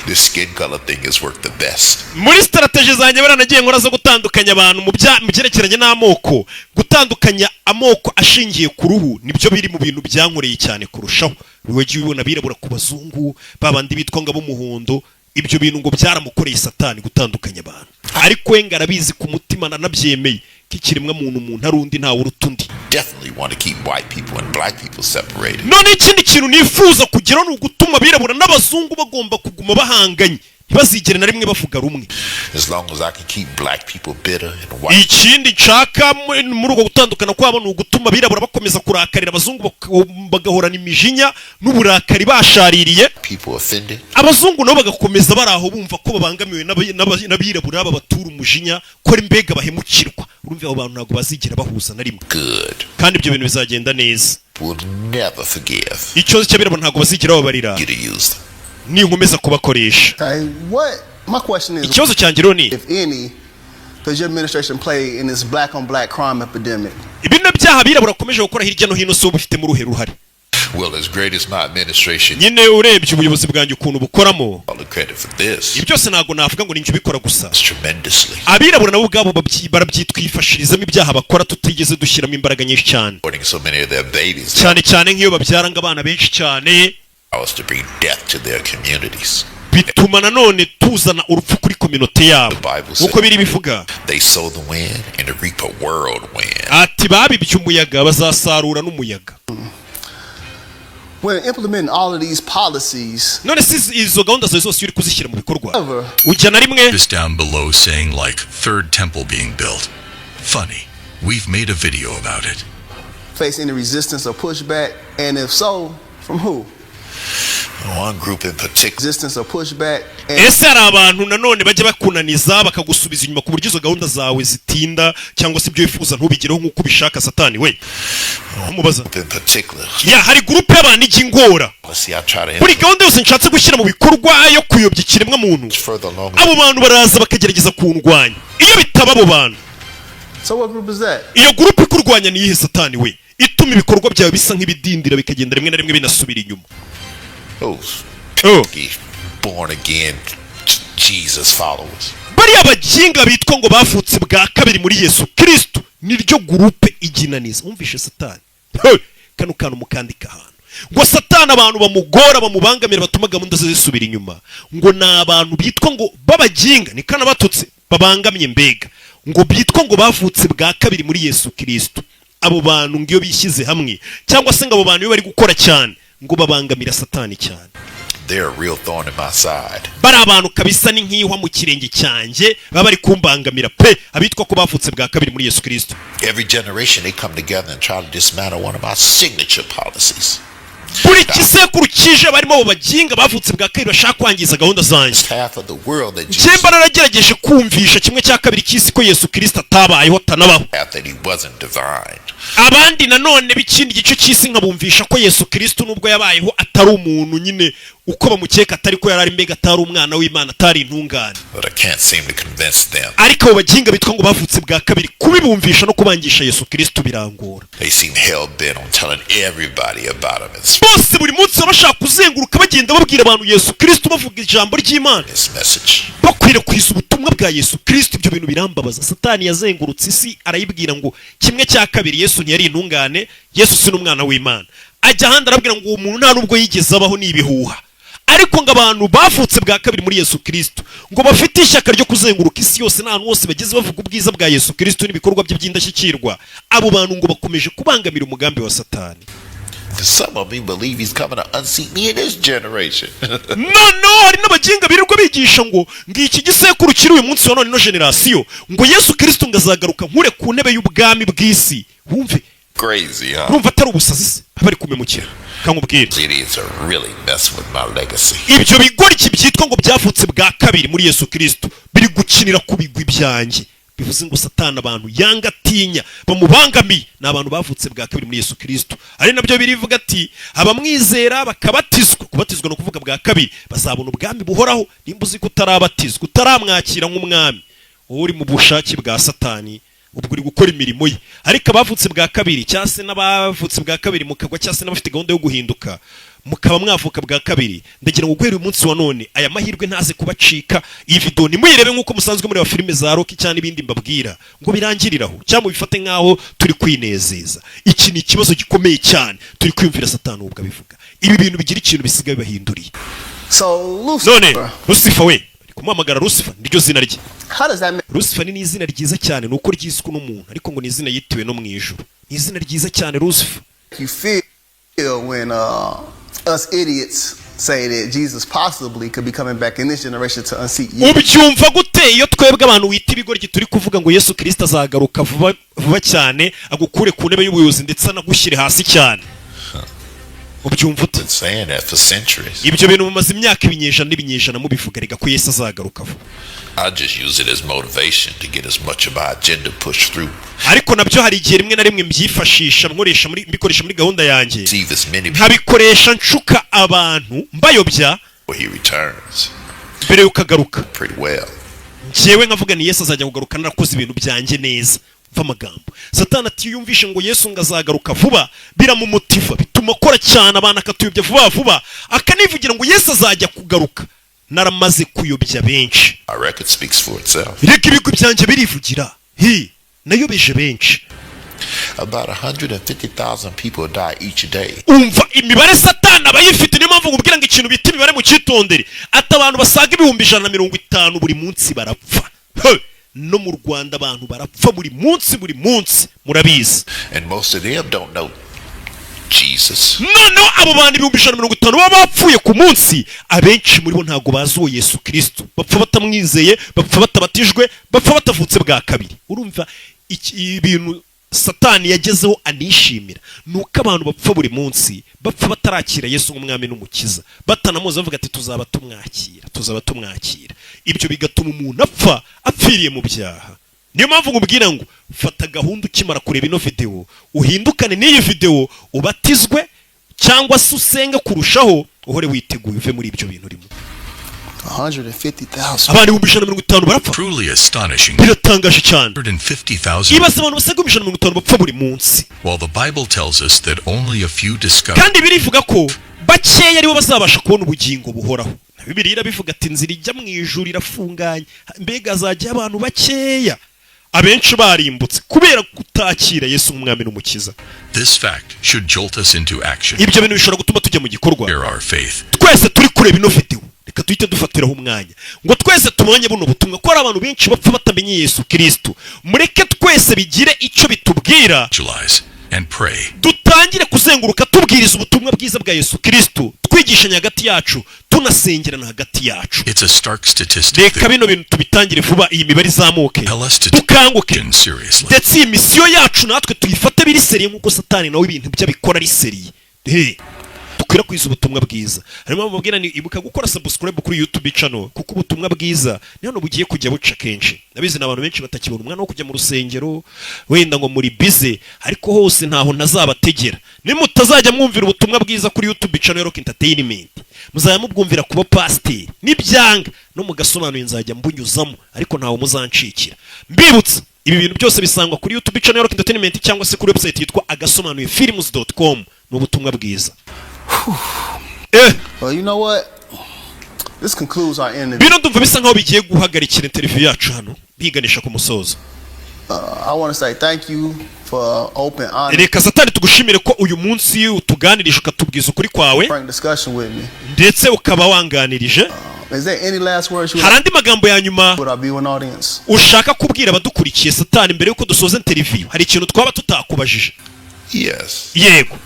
this skin color thing has worked the best. Muri strategy zanjye buriya nagiye nkora zo gutandukanya abantu mu byerekeranye n'amoko, gutandukanya amoko ashingiye ku ruhu, nibyo biri mu bintu byankoreye cyane kurushaho. Wagiye ubibona, abirabura ku bazungu, babandi bitwa ngo ab'umuhondo, ibyo bintu ngo byaramukoreye Satani gutandukanya abantu. Ariko we ngo arabizi ku mutima, nanabyemeye ko ikiremwa muntu, umuntu ari undi, ntawe uruta undi. Definitely want to keep white people and black people separated. None ikindi kintu nifuza kugeraho ni ugutuma abirabura n'abazungu bagomba kuguma bahanganye, ntibazigere na rimwe bavuga rumwe. As long as I can keep black people bitter and white Ikindi nshaka muri uko gutandukana kwabo ni ugutuma abirabura bakomeza kurakarira abazungu, bagahorana imijinya n'uburakari bashaririye, people offended, abazungu nabo bagakomeza bari aho bumva ko babangamiwe n'abirabura babatura umujinya, ko ari mbega bahemukirwa. Urumva abo bantu ntabwo bazigera bahuza na rimwe. good. Kandi ibyo bintu bizagenda neza. Will never forgive Ikibazo cy'abirabura, ntabwo bazigera bababarira you to use them. ninkomeza kubakoresha. Okay, what my question is, Ikibazo cyanjye rero ni, if any, does your administration play in this black on black crime epidemic? Bino byaha abirabura bakomeje gukora hirya no hino, si wowe ubifitemo uruhe ruhare? Well, as great as my administration, Nyine urebye ubuyobozi bwanjye ukuntu bukoramo, all the credit for this ibi byose ntabwo navuga ngo ninjye ubikora gusa. is tremendously. Abirabura nabo ubwabo barabyitwifashirizamo ibyaha bakora tutigeze dushyiramo imbaraga nyinshi cyane. Aborting so many of their babies Cyane cyane nk'iyo babyara ngo abana benshi cyane, allow us to bring death to their communities. bituma nanone tuzana urupfu kuri communauté yabo. The Bible says Nk'uko biri bivuga, they sow the wind and they reap a whirlwind. ati babibye umuyaga, bazasarura n'umuyaga. When implementing all of these policies, None se izo gahunda zawe zose iyo uri kuzishyira mu bikorwa, ever ujya na rimwe Just down below saying like third temple being built. Funny, we've made a video about it. Face any resistance or pushback? And if so, from who? One group in particular Resistance or pushback? And Ese hari abantu nanone bajya bakunaniza, bakagusubiza inyuma ku buryo izo gahunda zawe zitinda, cyangwa se ibyo wifuza ntubigereho nk'uko ubishaka, Satani we? Umubaza. in particular Ya, hari groupe y'abantu ijya ingora policy I try to buri gahunda yose nshatse gushyira mu bikorwa yo kuyobya ikiremwa muntu. Further along. Abo bantu baraza bakagerageza kundwanya. Iyo bitaba abo bantu. So what group is that? Iyo groupe ikurwanya ni iyihe, Satani we, ituma ibikorwa byawe bisa nk'ibidindira, bikagenda rimwe na rimwe binasubira inyuma? Those Oh. born again Jesus followers. Bariya baginga bitwa ngo bavutse bwa kabiri muri Yesu Kristo, niryo groupe iginaniza. Wumvishe Satani? Hey! Kano kantu mukandika ahantu ngo Satani, abantu bamugora, bamubangamira, batuma gahunda ze zisubira inyuma, ngo ni abantu bitwa ngo b'abaginga, ni kanabatutse babangamye, mbega ngo bitwa ngo bavutse bwa kabiri muri Yesu Kristo. Abo bantu ngo iyo bishyize hamwe, cyangwa se ngo abo bantu iyo bari gukora cyane, ngo babangamira Satani cyane. They're a real thorn in my side. Bari abantu kabisa ni nk'ihwa mu kirenge cyanjye, baba bari kumbangamira pe, abitwa ko bavutse bwa kabiri muri Yesu Kristo. Every generation they come together and try to dismantle one of my signature policies. Buri gisekuru kije barimo abo baginga bavutse bwa kabiri bashaka kwangiza gahunda zanjye. It's half of the world that Njye Jesus mba naragerageje kumvisha kimwe cya kabiri cy'isi ko Yesu Kristo atabayeho, atanabaho. half that he wasn't divine. Abandi nanone b'ikindi gice cy'isi nkabumvisha ko Yesu Kristo nubwo yabayeho atari umuntu nyine uko bamukeka, atari ko yari ari, mbega atari umwana w'Imana, atari intungane. But I can't seem to convince them. Ariko abo baginga bitwa ngo bavutse bwa kabiri, kubibumvisha no kubangisha Yesu Kristo birangora. They seem hell bent on telling everybody about him and Bose buri munsi baba bashaka kuzenguruka bagenda babwira abantu Yesu Kristo, bavuga ijambo ry'Imana, his message. bakwirakwiza ubutumwa bwa Yesu Kristo. Ibyo bintu birambabaza. Satani yazengurutse isi arayibwira ngo kimwe cya kabiri Yesu ntiyari intungane, Yesu si n'umwana w'Imana. Ajya ahandi arabwira ngo uwo muntu nta nubwo yigeze abaho, ni ibihuha. Ariko ngo abantu bavutse bwa kabiri muri Yesu Kristo ngo bafite ishyaka ryo kuzenguruka isi yose n'ahantu hose bageze bavuga ubwiza bwa Yesu Kristo n'ibikorwa bye by'indashyikirwa. Abo bantu ngo bakomeje kubangamira umugambi wa Satani. Some of me believe he's coming to unseat me in this generation. Noneho hari n'abaginga birirwa bigisha ngo iki gisekuru kiri uyu munsi wa none, ino génération, ngo Yesu Kristo ngo azagaruka nkure ku ntebe y'ubwami bw'isi. Wumve. Crazy, huh? Urumva atari ubusazi se bari kumemukira? Kankubwire. These idiots are really messing with my legacy. Ibyo bigoryi byitwa ngo byavutse bwa kabiri muri Yesu Kristo biri gukinira ku bigwi byanjye. Bivuze ngo Satani abantu yanga, atinya, bamubangamiye ni abantu bavutse bwa kabiri muri Yesu Kristo. Ari nabyo birivuga ati abamwizera bakabatizwa, kubatizwa ni ukuvuga bwa kabiri, bazabona ubwami buhoraho. Nimba uzi ko utarabatizwa, utaramwakira nk'umwami, wowe uri mu bushake bwa Satani, ubwo uri gukora imirimo ye. Ariko abavutse bwa kabiri, cyangwa se n'abavutse bwa kabiri mukagwa, cyangwa se n'abafite gahunda yo guhinduka mukaba mwavuka bwa kabiri, ndagira ngo guhera uyu munsi wa none aya mahirwe ntaze kubacika. Iyi video ntimuyirebe nk'uko musanzwe mureba filime za Rocky cyangwa n'ibindi mbabwira ngo birangirire aho, cyangwa mubifate nk'aho turi kwinezeza. Iki ni ikibazo gikomeye cyane turi kwiyumvira Satani ubwo abivuga. Ibi bintu bigira ikintu bisigaye bibahinduriye. So None Lucifer, Lucifer we, bari kumuhamagara Lucifer, niryo zina rye. How does that make Lucifer ni izina ryiza cyane, ni uko ryiswe n'umuntu, ariko ngo ni izina yitiwe no mu ijuru. Ni izina ryiza cyane, Lucifer. you feel when us idiots say that Jesus possibly could be coming back in this generation to unseat you? Ubyumva gute iyo twebwe abantu wita ibigoryi turi kuvuga ngo Yesu Kirisito azagaruka vuba vuba cyane, agukure ku ntebe y'ubuyobozi ndetse anagushyire hasi cyane? Ubyumva ute? Been saying that for centuries. Ibyo bintu mumaze imyaka ibinyejana n'ibinyejana mubivuga rega, ko Yesu azagaruka vuba. I just use it as motivation to get as much of my agenda pushed through. Ariko nabyo hari igihe rimwe na rimwe mbyifashisha, nkoresha muri mbikoresha muri gahunda yanjye, Deceive as many people nkabikoresha nshuka abantu, mbayobya before he returns. mbere y'uko agaruka. Pretty well. Njyewe nkavuga ni Yesu azajya kugaruka narakoze ibintu byanjye neza. Mva amagambo Satani ati iyo yumvishe ngo Yesu ngo azagaruka vuba, biramumotiva, bituma akora cyane, abantu akatuyobya vuba vuba, akanivugira ngo Yesu azajya kugaruka naramaze kuyobya benshi. My record speaks for itself. Reka, ibigwi byanjye birivugira, hi nayobeje benshi. About 150,000 people die each day. Umva imibare Satani aba yifite. Niyo mpamvu nkubwira ngo ikintu bita imibare mu cyitondere. Ati abantu basaga 150,000 buri munsi barapfa. He! No mu Rwanda abantu barapfa buri munsi, buri munsi, murabizi. And most of them don't know Jesus. Noneho abo bantu 150,000 baba bapfuye ku munsi, abenshi muri bo ntabwo bazi uwo Yesu Kristo. Bapfa batamwizeye, bapfa batabatijwe, bapfa batavutse bwa kabiri. Urumva ibintu Satani yagezeho anishimira ni uko abantu bapfa buri munsi, bapfa batarakira Yesu nk'umwami n'umukiza, batanamuzi, bavuga ati: "Tuzaba tumwakira, tuzaba tumwakira." Ibyo bigatuma umuntu apfa apfiriye mu byaha. Niyo mpamvu nkubwira ngo fata gahunda ukimara kureba ino videwo, uhindukane n'iyi videwo, ubatizwe cyangwa se usenge kurushaho, uhore witeguye, uve muri ibyo bintu urimo. 150,000. Abantu 150,000 barapfa. Truly astonishing. Biratangaje cyane. 150,000. Ibaze, abantu basaga 150,000 bapfa buri munsi. While the Bible tells us that only a few discover Kandi birivuga ko bakeya aribo bazabasha kubona ubugingo buhoraho. Na Bibiliya irabivuga ati: "Inzira ijya mu ijuru irafunganye." Mbega hazajya abantu bakeya, abenshi barimbutse kubera kutakira Yesu nk'umwami n'umukiza. This fact should jolt us into action. Ibyo bintu bishobora gutuma tujya mu gikorwa. Share our faith. Twese turi kureba ino videwo, reka duhite dufatiraho umwanya ngo twese tubonye buno butumwa, ko hari abantu benshi bapfa batamenye Yesu Kristo. Mureke twese bigire icyo bitubwira. Evangelize and pray. Dutangire kuzenguruka tubwiriza ubutumwa bwiza bwa Yesu Kristo, twigishanya hagati yacu, tunasengerana hagati yacu. It's a stark statistic Reka that bino bintu tubitangire vuba, iyi mibare izamuke, tell us to dukanguke. take seriously. Ndetse iyi misiyo yacu natwe tuyifate biri sérieux, nk'uko Satani nawe ibintu bye abikora ari sérieux. He dukwirakwiza ubutumwa bwiza. Harimo bamubwira ni ibuka gukora subscribe kuri YouTube channel, kuko ubutumwa bwiza ni hano bugiye kujya buca kenshi. Nabizi ni abantu benshi batakibona umwana wo kujya mu rusengero, wenda ngo muri bize, ariko hose ntaho ntazabategera. Nimutazajya mwumvira ubutumwa bwiza kuri YouTube channel ya Rock Entertainment, muzajya mubwumvira kuba pasiteri. Nibyanga no mugasobanuye nzajya mbunyuzamo, ariko ntawe muzancikira. Mbibutsa, ibi bintu byose bisangwa kuri YouTube channel ya Rock Entertainment cyangwa se kuri website yitwa agasobanuyefilms.com. Ni ubutumwa bwiza. Well, you know what? This concludes our interview. Bino ndumva bisa nkaho bigiye guhagarikira interview yacu hano, biganisha ku musozo. I want to say thank you for open, honest, Reka Satani tugushimire ko uyu munsi utuganirije, ukatubwiza ukuri kwawe, frank discussion with me. ndetse ukaba wanganirije. Is there any last words you would Hari andi magambo ya nyuma with our viewing audience? ushaka kubwira abadukurikiye, Satani, mbere yuko dusoza interview? Hari ikintu twaba tutakubajije? Yes. Yego.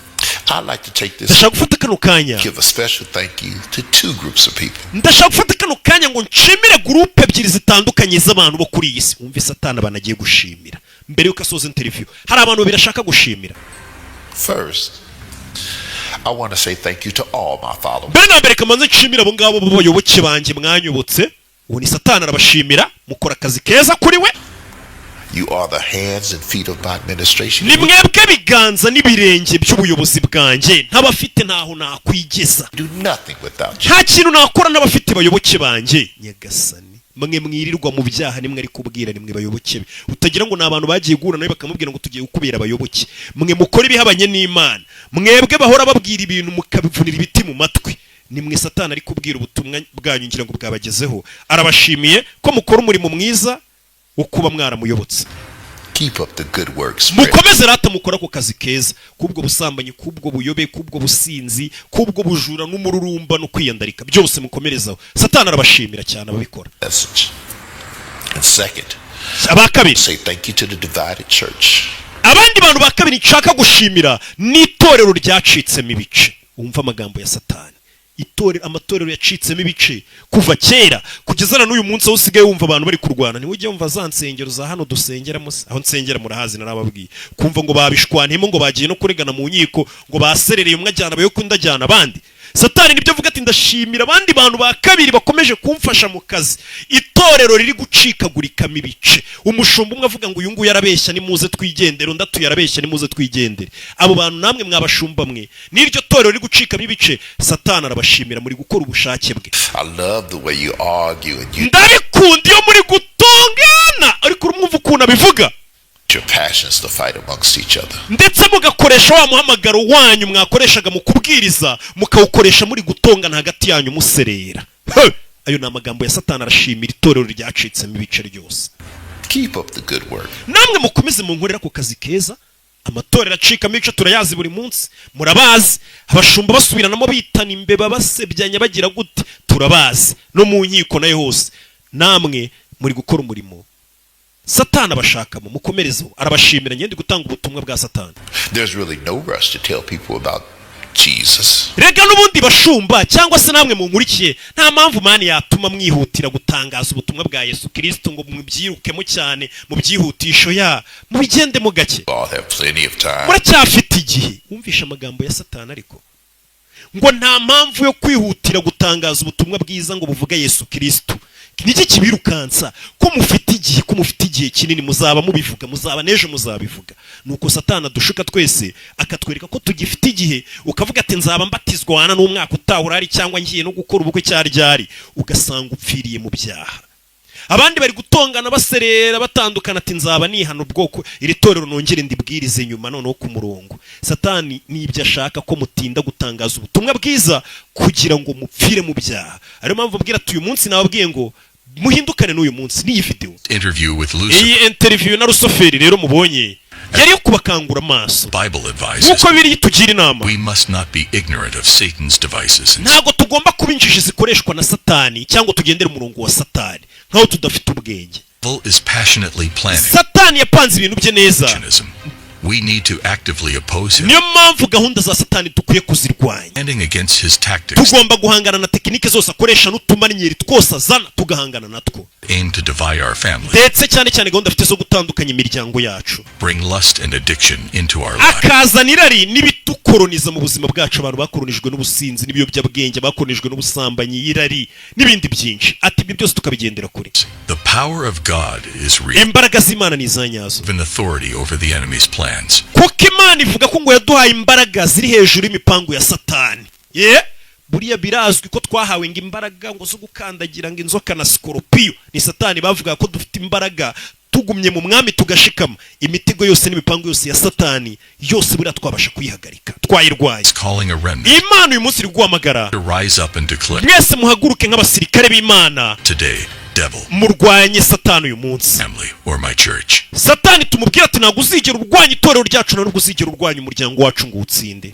I'd like to take this Ndashaka gufata kano kanya give a special thank you to two groups of people. Ndashaka gufata kano kanya ngo nshimire groupe ebyiri zitandukanye z'abantu bo kuri iyi si. Wumve Satani abantu agiye gushimira mbere yuko asoza interview. Hari abantu babiri ashaka gushimira. First, I want to say thank you to all my followers. Mbere na mbere, kamanze nshimire abo ngabo b'abayoboke banjye mwanyobotse. Uwo ni Satani, arabashimira, mukora akazi keza kuri we. You are the hands and feet of my administration. Ni mwebwe biganza n'ibirenge by'ubuyobozi bwanjye. Ntabafite ntaho nakwigeza. Do nothing without you. Nta kintu nakora n'abafite bayoboke banjye. Nyagasani, mwe mwirirwa mu byaha, nimwe ari kubwira, nimwe bayoboke be. Utagira ngo ni abantu bagiye guhura nawe bakamubwira ngo tugiye gukubera abayoboke. Mwe mukora ibihabanye n'Imana, mwebwe bahora babwira ibintu mukabivunira ibiti mu matwi, nimwe Satani ari kubwira. Ubutumwa bwanyu ngira ngo bwabagezeho. Arabashimiye ko mukora umurimo mwiza wo kuba mwaramuyobotse. Keep up the good work. Spread Mukomeze rata mukora ako kazi keza, kubwo busambanyi, kubwo buyobe, kubwo businzi, kubwo bujura n'umururumba no kwiyandarika, byose mukomerezaho. Satani arabashimira cyane ababikora. message. And second, Aba kabiri, say thank you to the divided church. abandi bantu ba kabiri nshaka gushimira ni itorero ryacitsemo ibice. Wumva amagambo ya Satani. Itorero, amatorero yacitsemo ibice kuva kera kugeza na n'uyu munsi, aho usigaye wumva abantu bari kurwana. Niwe ujya wumva za nsengero za hano dusengeramo se, aho nsengera murahazi, narababwiye, kumva ngo babishwaniyemo, ngo bagiye no kuregana mu nkiko, ngo baserereye, umwe ajyana abayoboke undi ajyana abandi. Satani nibyo avuga ati: "Ndashimira abandi bantu ba kabiri bakomeje kumfasha mu kazi." Itorero riri gucikagurikamo ibice, umushumba umwe avuga ngo uyu nguyu arabeshya, nimuze twigendere, undi atuye arabeshya, nimuze twigendere. Abo bantu namwe mwabashumba mwe n'iryo torero riri gucikamo ibice, Satani arabashimira, muri gukora ubushake bwe. I love the way you argue and you Ndabikunda iyo muri gutongana, ariko urumva ukuntu abivuga. your passions to fight amongst each other. Ndetse mugakoresha wa muhamagaro wanyu mwakoreshaga mu kubwiriza, mukawukoresha muri gutongana hagati yanyu muserera. He! Ayo ni amagambo ya Satani, arashimira itorero ryacitsemo ibice ryose. Keep up the good work. Namwe mukomeze munkorera ku kazi keza. Amatorero acikamo ibice turayazi buri munsi, murabazi. Abashumba basubiranamo, bitana imbeba, basebyanya, bagira gute, turabazi, no mu nkiko nayo hose. Namwe muri gukora umurimo Satani abashakamo, mukomerezeho. Arabashimira, ngende gutanga ubutumwa bwa Satani. There's really no rush to tell people about Jesus. Rega n'ubundi bashumba, cyangwa se namwe munkurikiye, nta mpamvu mani yatuma mwihutira gutangaza ubutumwa bwa Yesu Kirisito ngo mubyirukemo cyane, mubyihutisho ya mubigendemo gake. We all have plenty of time. Muracyafite igihe. Wumvishe amagambo ya Satani, ariko ngo nta mpamvu yo kwihutira gutangaza ubutumwa bwiza ngo buvuge Yesu Kirisito. Niki kibirukansa ko mufite igihe, ko mufite igihe kinini? Muzaba mubivuga, muzaba n'ejo muzabivuga. Nuko Satani adushuka twese, akatwereka ko tugifite igihe. Ukavuga ati: "Nzaba mbatizwa wana n'umwaka utaha urahari, cyangwa ngiye no gukora ubukwe cyari ryari." Ugasanga upfiriye mu byaha. Abandi bari gutongana, baserera, batandukana, ati: "Nzaba nihana ubwoko, iri torero nongere ndibwirize nyuma noneho ku murongo." Satani nibyo ashaka, ko mutinda gutangaza ubutumwa bwiza kugira ngo mupfire mu byaha. Ariyo mpamvu abwira ati: "Uyu munsi nababwiye ngo muhindukane n'uyu munsi n'iyi video." Interview with Lucifer. Iyi interview na Rusoferi rero mubonye yari yo kubakangura amaso. Bible advises Nk'uko biri tugira inama, we must not be ignorant of Satan's devices and ntabwo tugomba kuba injiji zikoreshwa na Satani, cyangwa tugendere umurongo wa Satani nkaho tudafite ubwenge. Devil is passionately planning Satani yapanze ibintu bye neza. Christianism. We need to actively oppose him, Niyo mpamvu gahunda za Satani dukwiye kuzirwanya. standing against his tactics Tugomba guhangana na tekinike zose akoresha n'utumanyeri twose azana, tugahangana natwo. aimed to divide our families, Ndetse cyane cyane gahunda afite zo gutandukanya imiryango yacu, bring lust and addiction into our lives. akazana irari n'ibitukoroniza mu buzima bwacu. Abantu bakoronijwe n'ubusinzi n'ibiyobyabwenge, bakoronijwe n'ubusambanyi, irari n'ibindi byinshi. Ati ibyo byose tukabigendera kure. The power of God is real, Imbaraga z'Imana ni iza nyazo. given authority over the enemy's plans. Kuko Imana ivuga ko ngo yaduhaye imbaraga ziri hejuru y'imipangu ya Satani. Ye buriya birazwi ko twahawe ngo imbaraga ngo zo gukandagira ngo inzoka na sikoropiyo. Ni Satani bavuga ko dufite imbaraga. Tugumye mu Mwami, tugashikama, imitego yose n'imipangu yose ya Satani yose buriya twabasha kuyihagarika, twayirwanya. It's calling a remnant Imana uyu munsi iri guhamagara to rise up and declare mwese muhaguruke nk'abasirikare b'Imana, today, devil, murwanye Satani uyu munsi. family, or my church. Satani tumubwira ati: "Ntabwo uzigera urwanya itorero ryacu, ntabwo uzigera urwanya umuryango wacu ngo uwutsinde."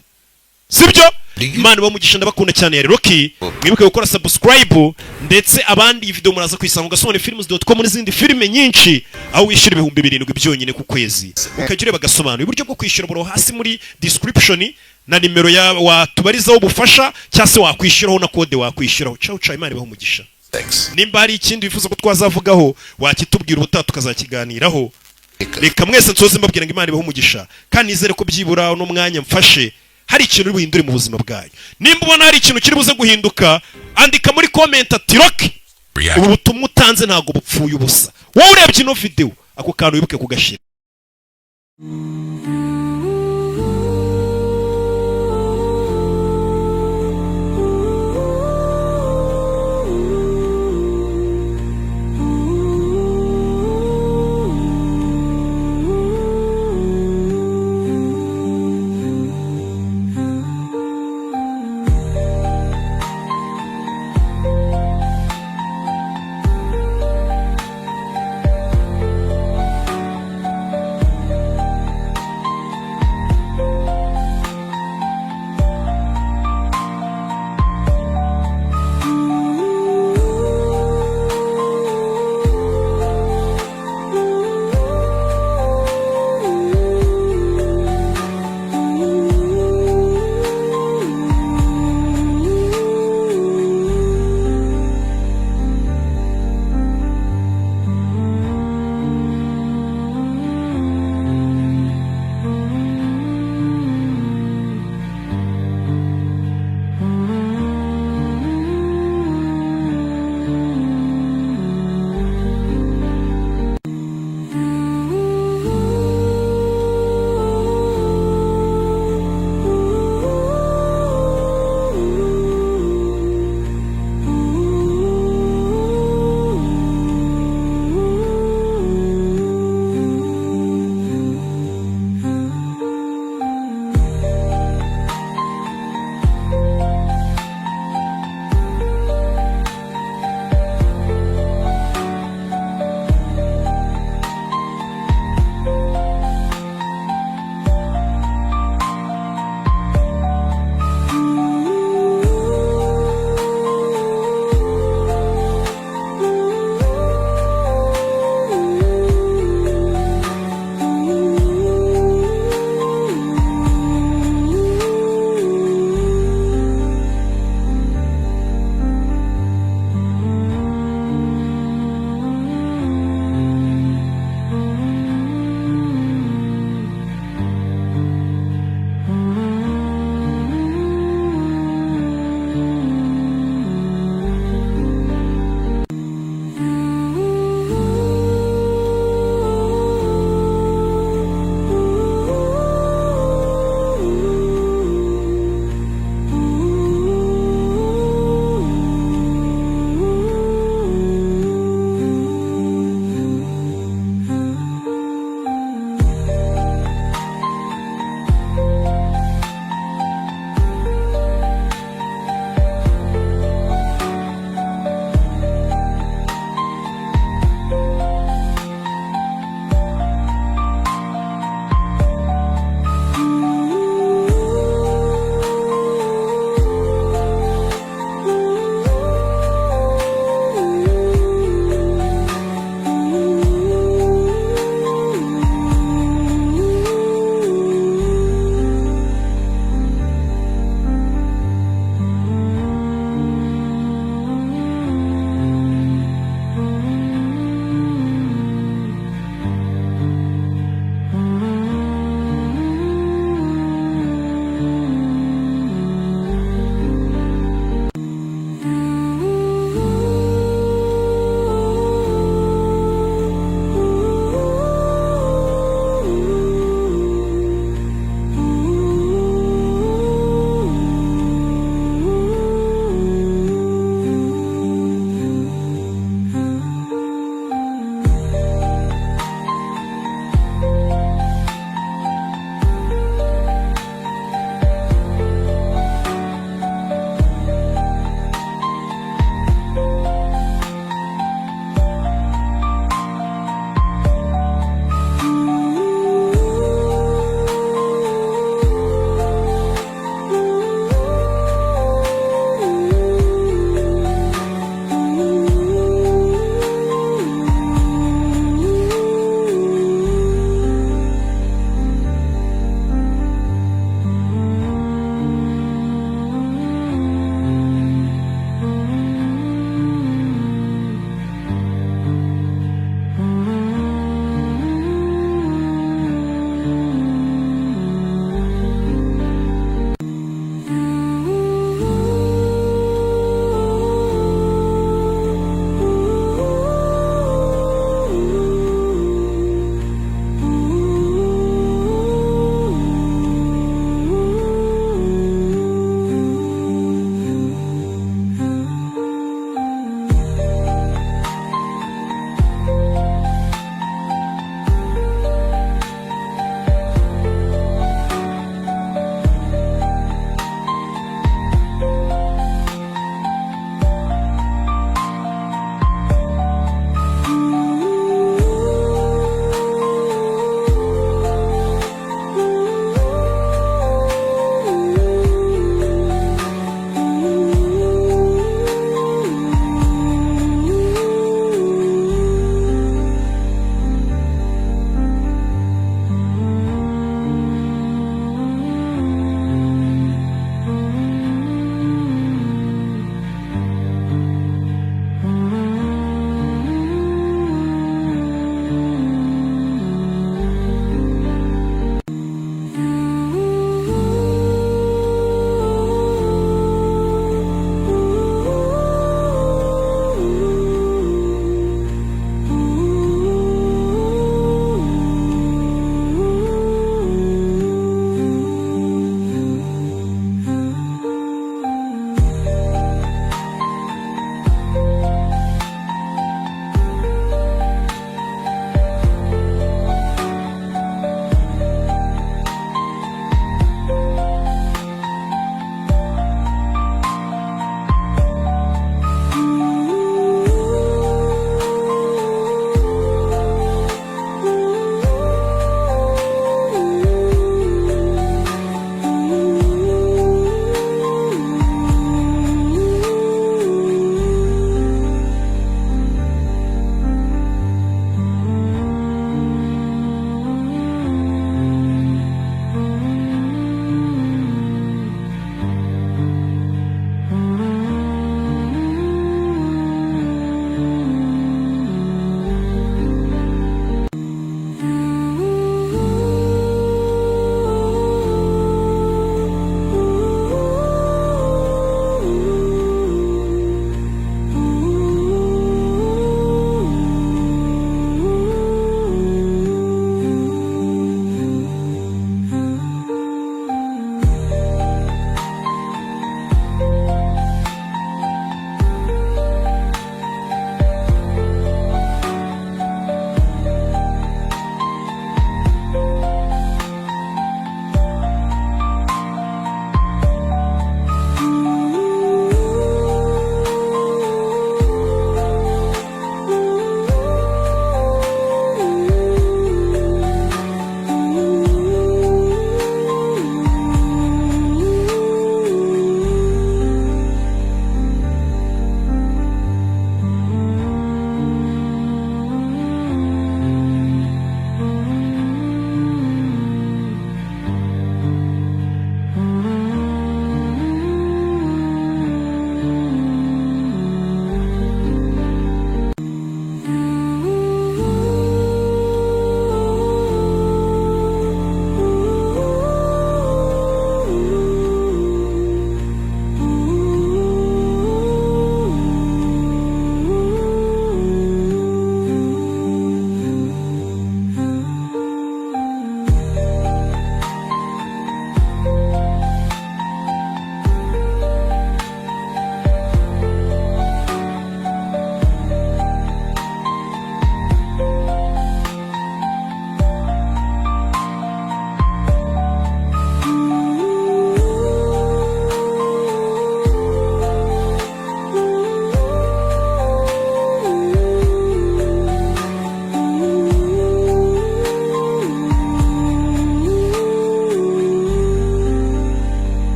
Sibyo? Imana ibamugisha, ndabakunda cyane. Ya Rocky, mwibuke gukora subscribe, ndetse abandi iyi video muraza kuyisanga gasobanuyefilms.com n'izindi filime nyinshi, aho wishyura 7000 byonyine ku kwezi ukajya ureba Gasobanuye. Uburyo bwo kwishyura buro hasi muri description na nimero ya watubarizaho ubufasha, cyangwa se wakwishyuraho na kode wakwishyuraho. Ciao ciao, Imana ibahe umugisha. Thanks. Nimba hari ikindi wifuza ko twazavugaho, wakitubwira ubutaha tukazakiganiraho. Reka mwese nsoze mbabwira ngo Imana ibahe umugisha, kandi nizere ko byibura uno mwanya mfashe hari ikintu uri buhindure mu buzima bwanyu. Nimba ubona hari ikintu kiri buze guhinduka, andika muri comment ati: "Rocky, React ubu butumwa utanze ntabwo bupfuye ubusa." Wowe urebye ino video, ako kantu wibuke kugashyira.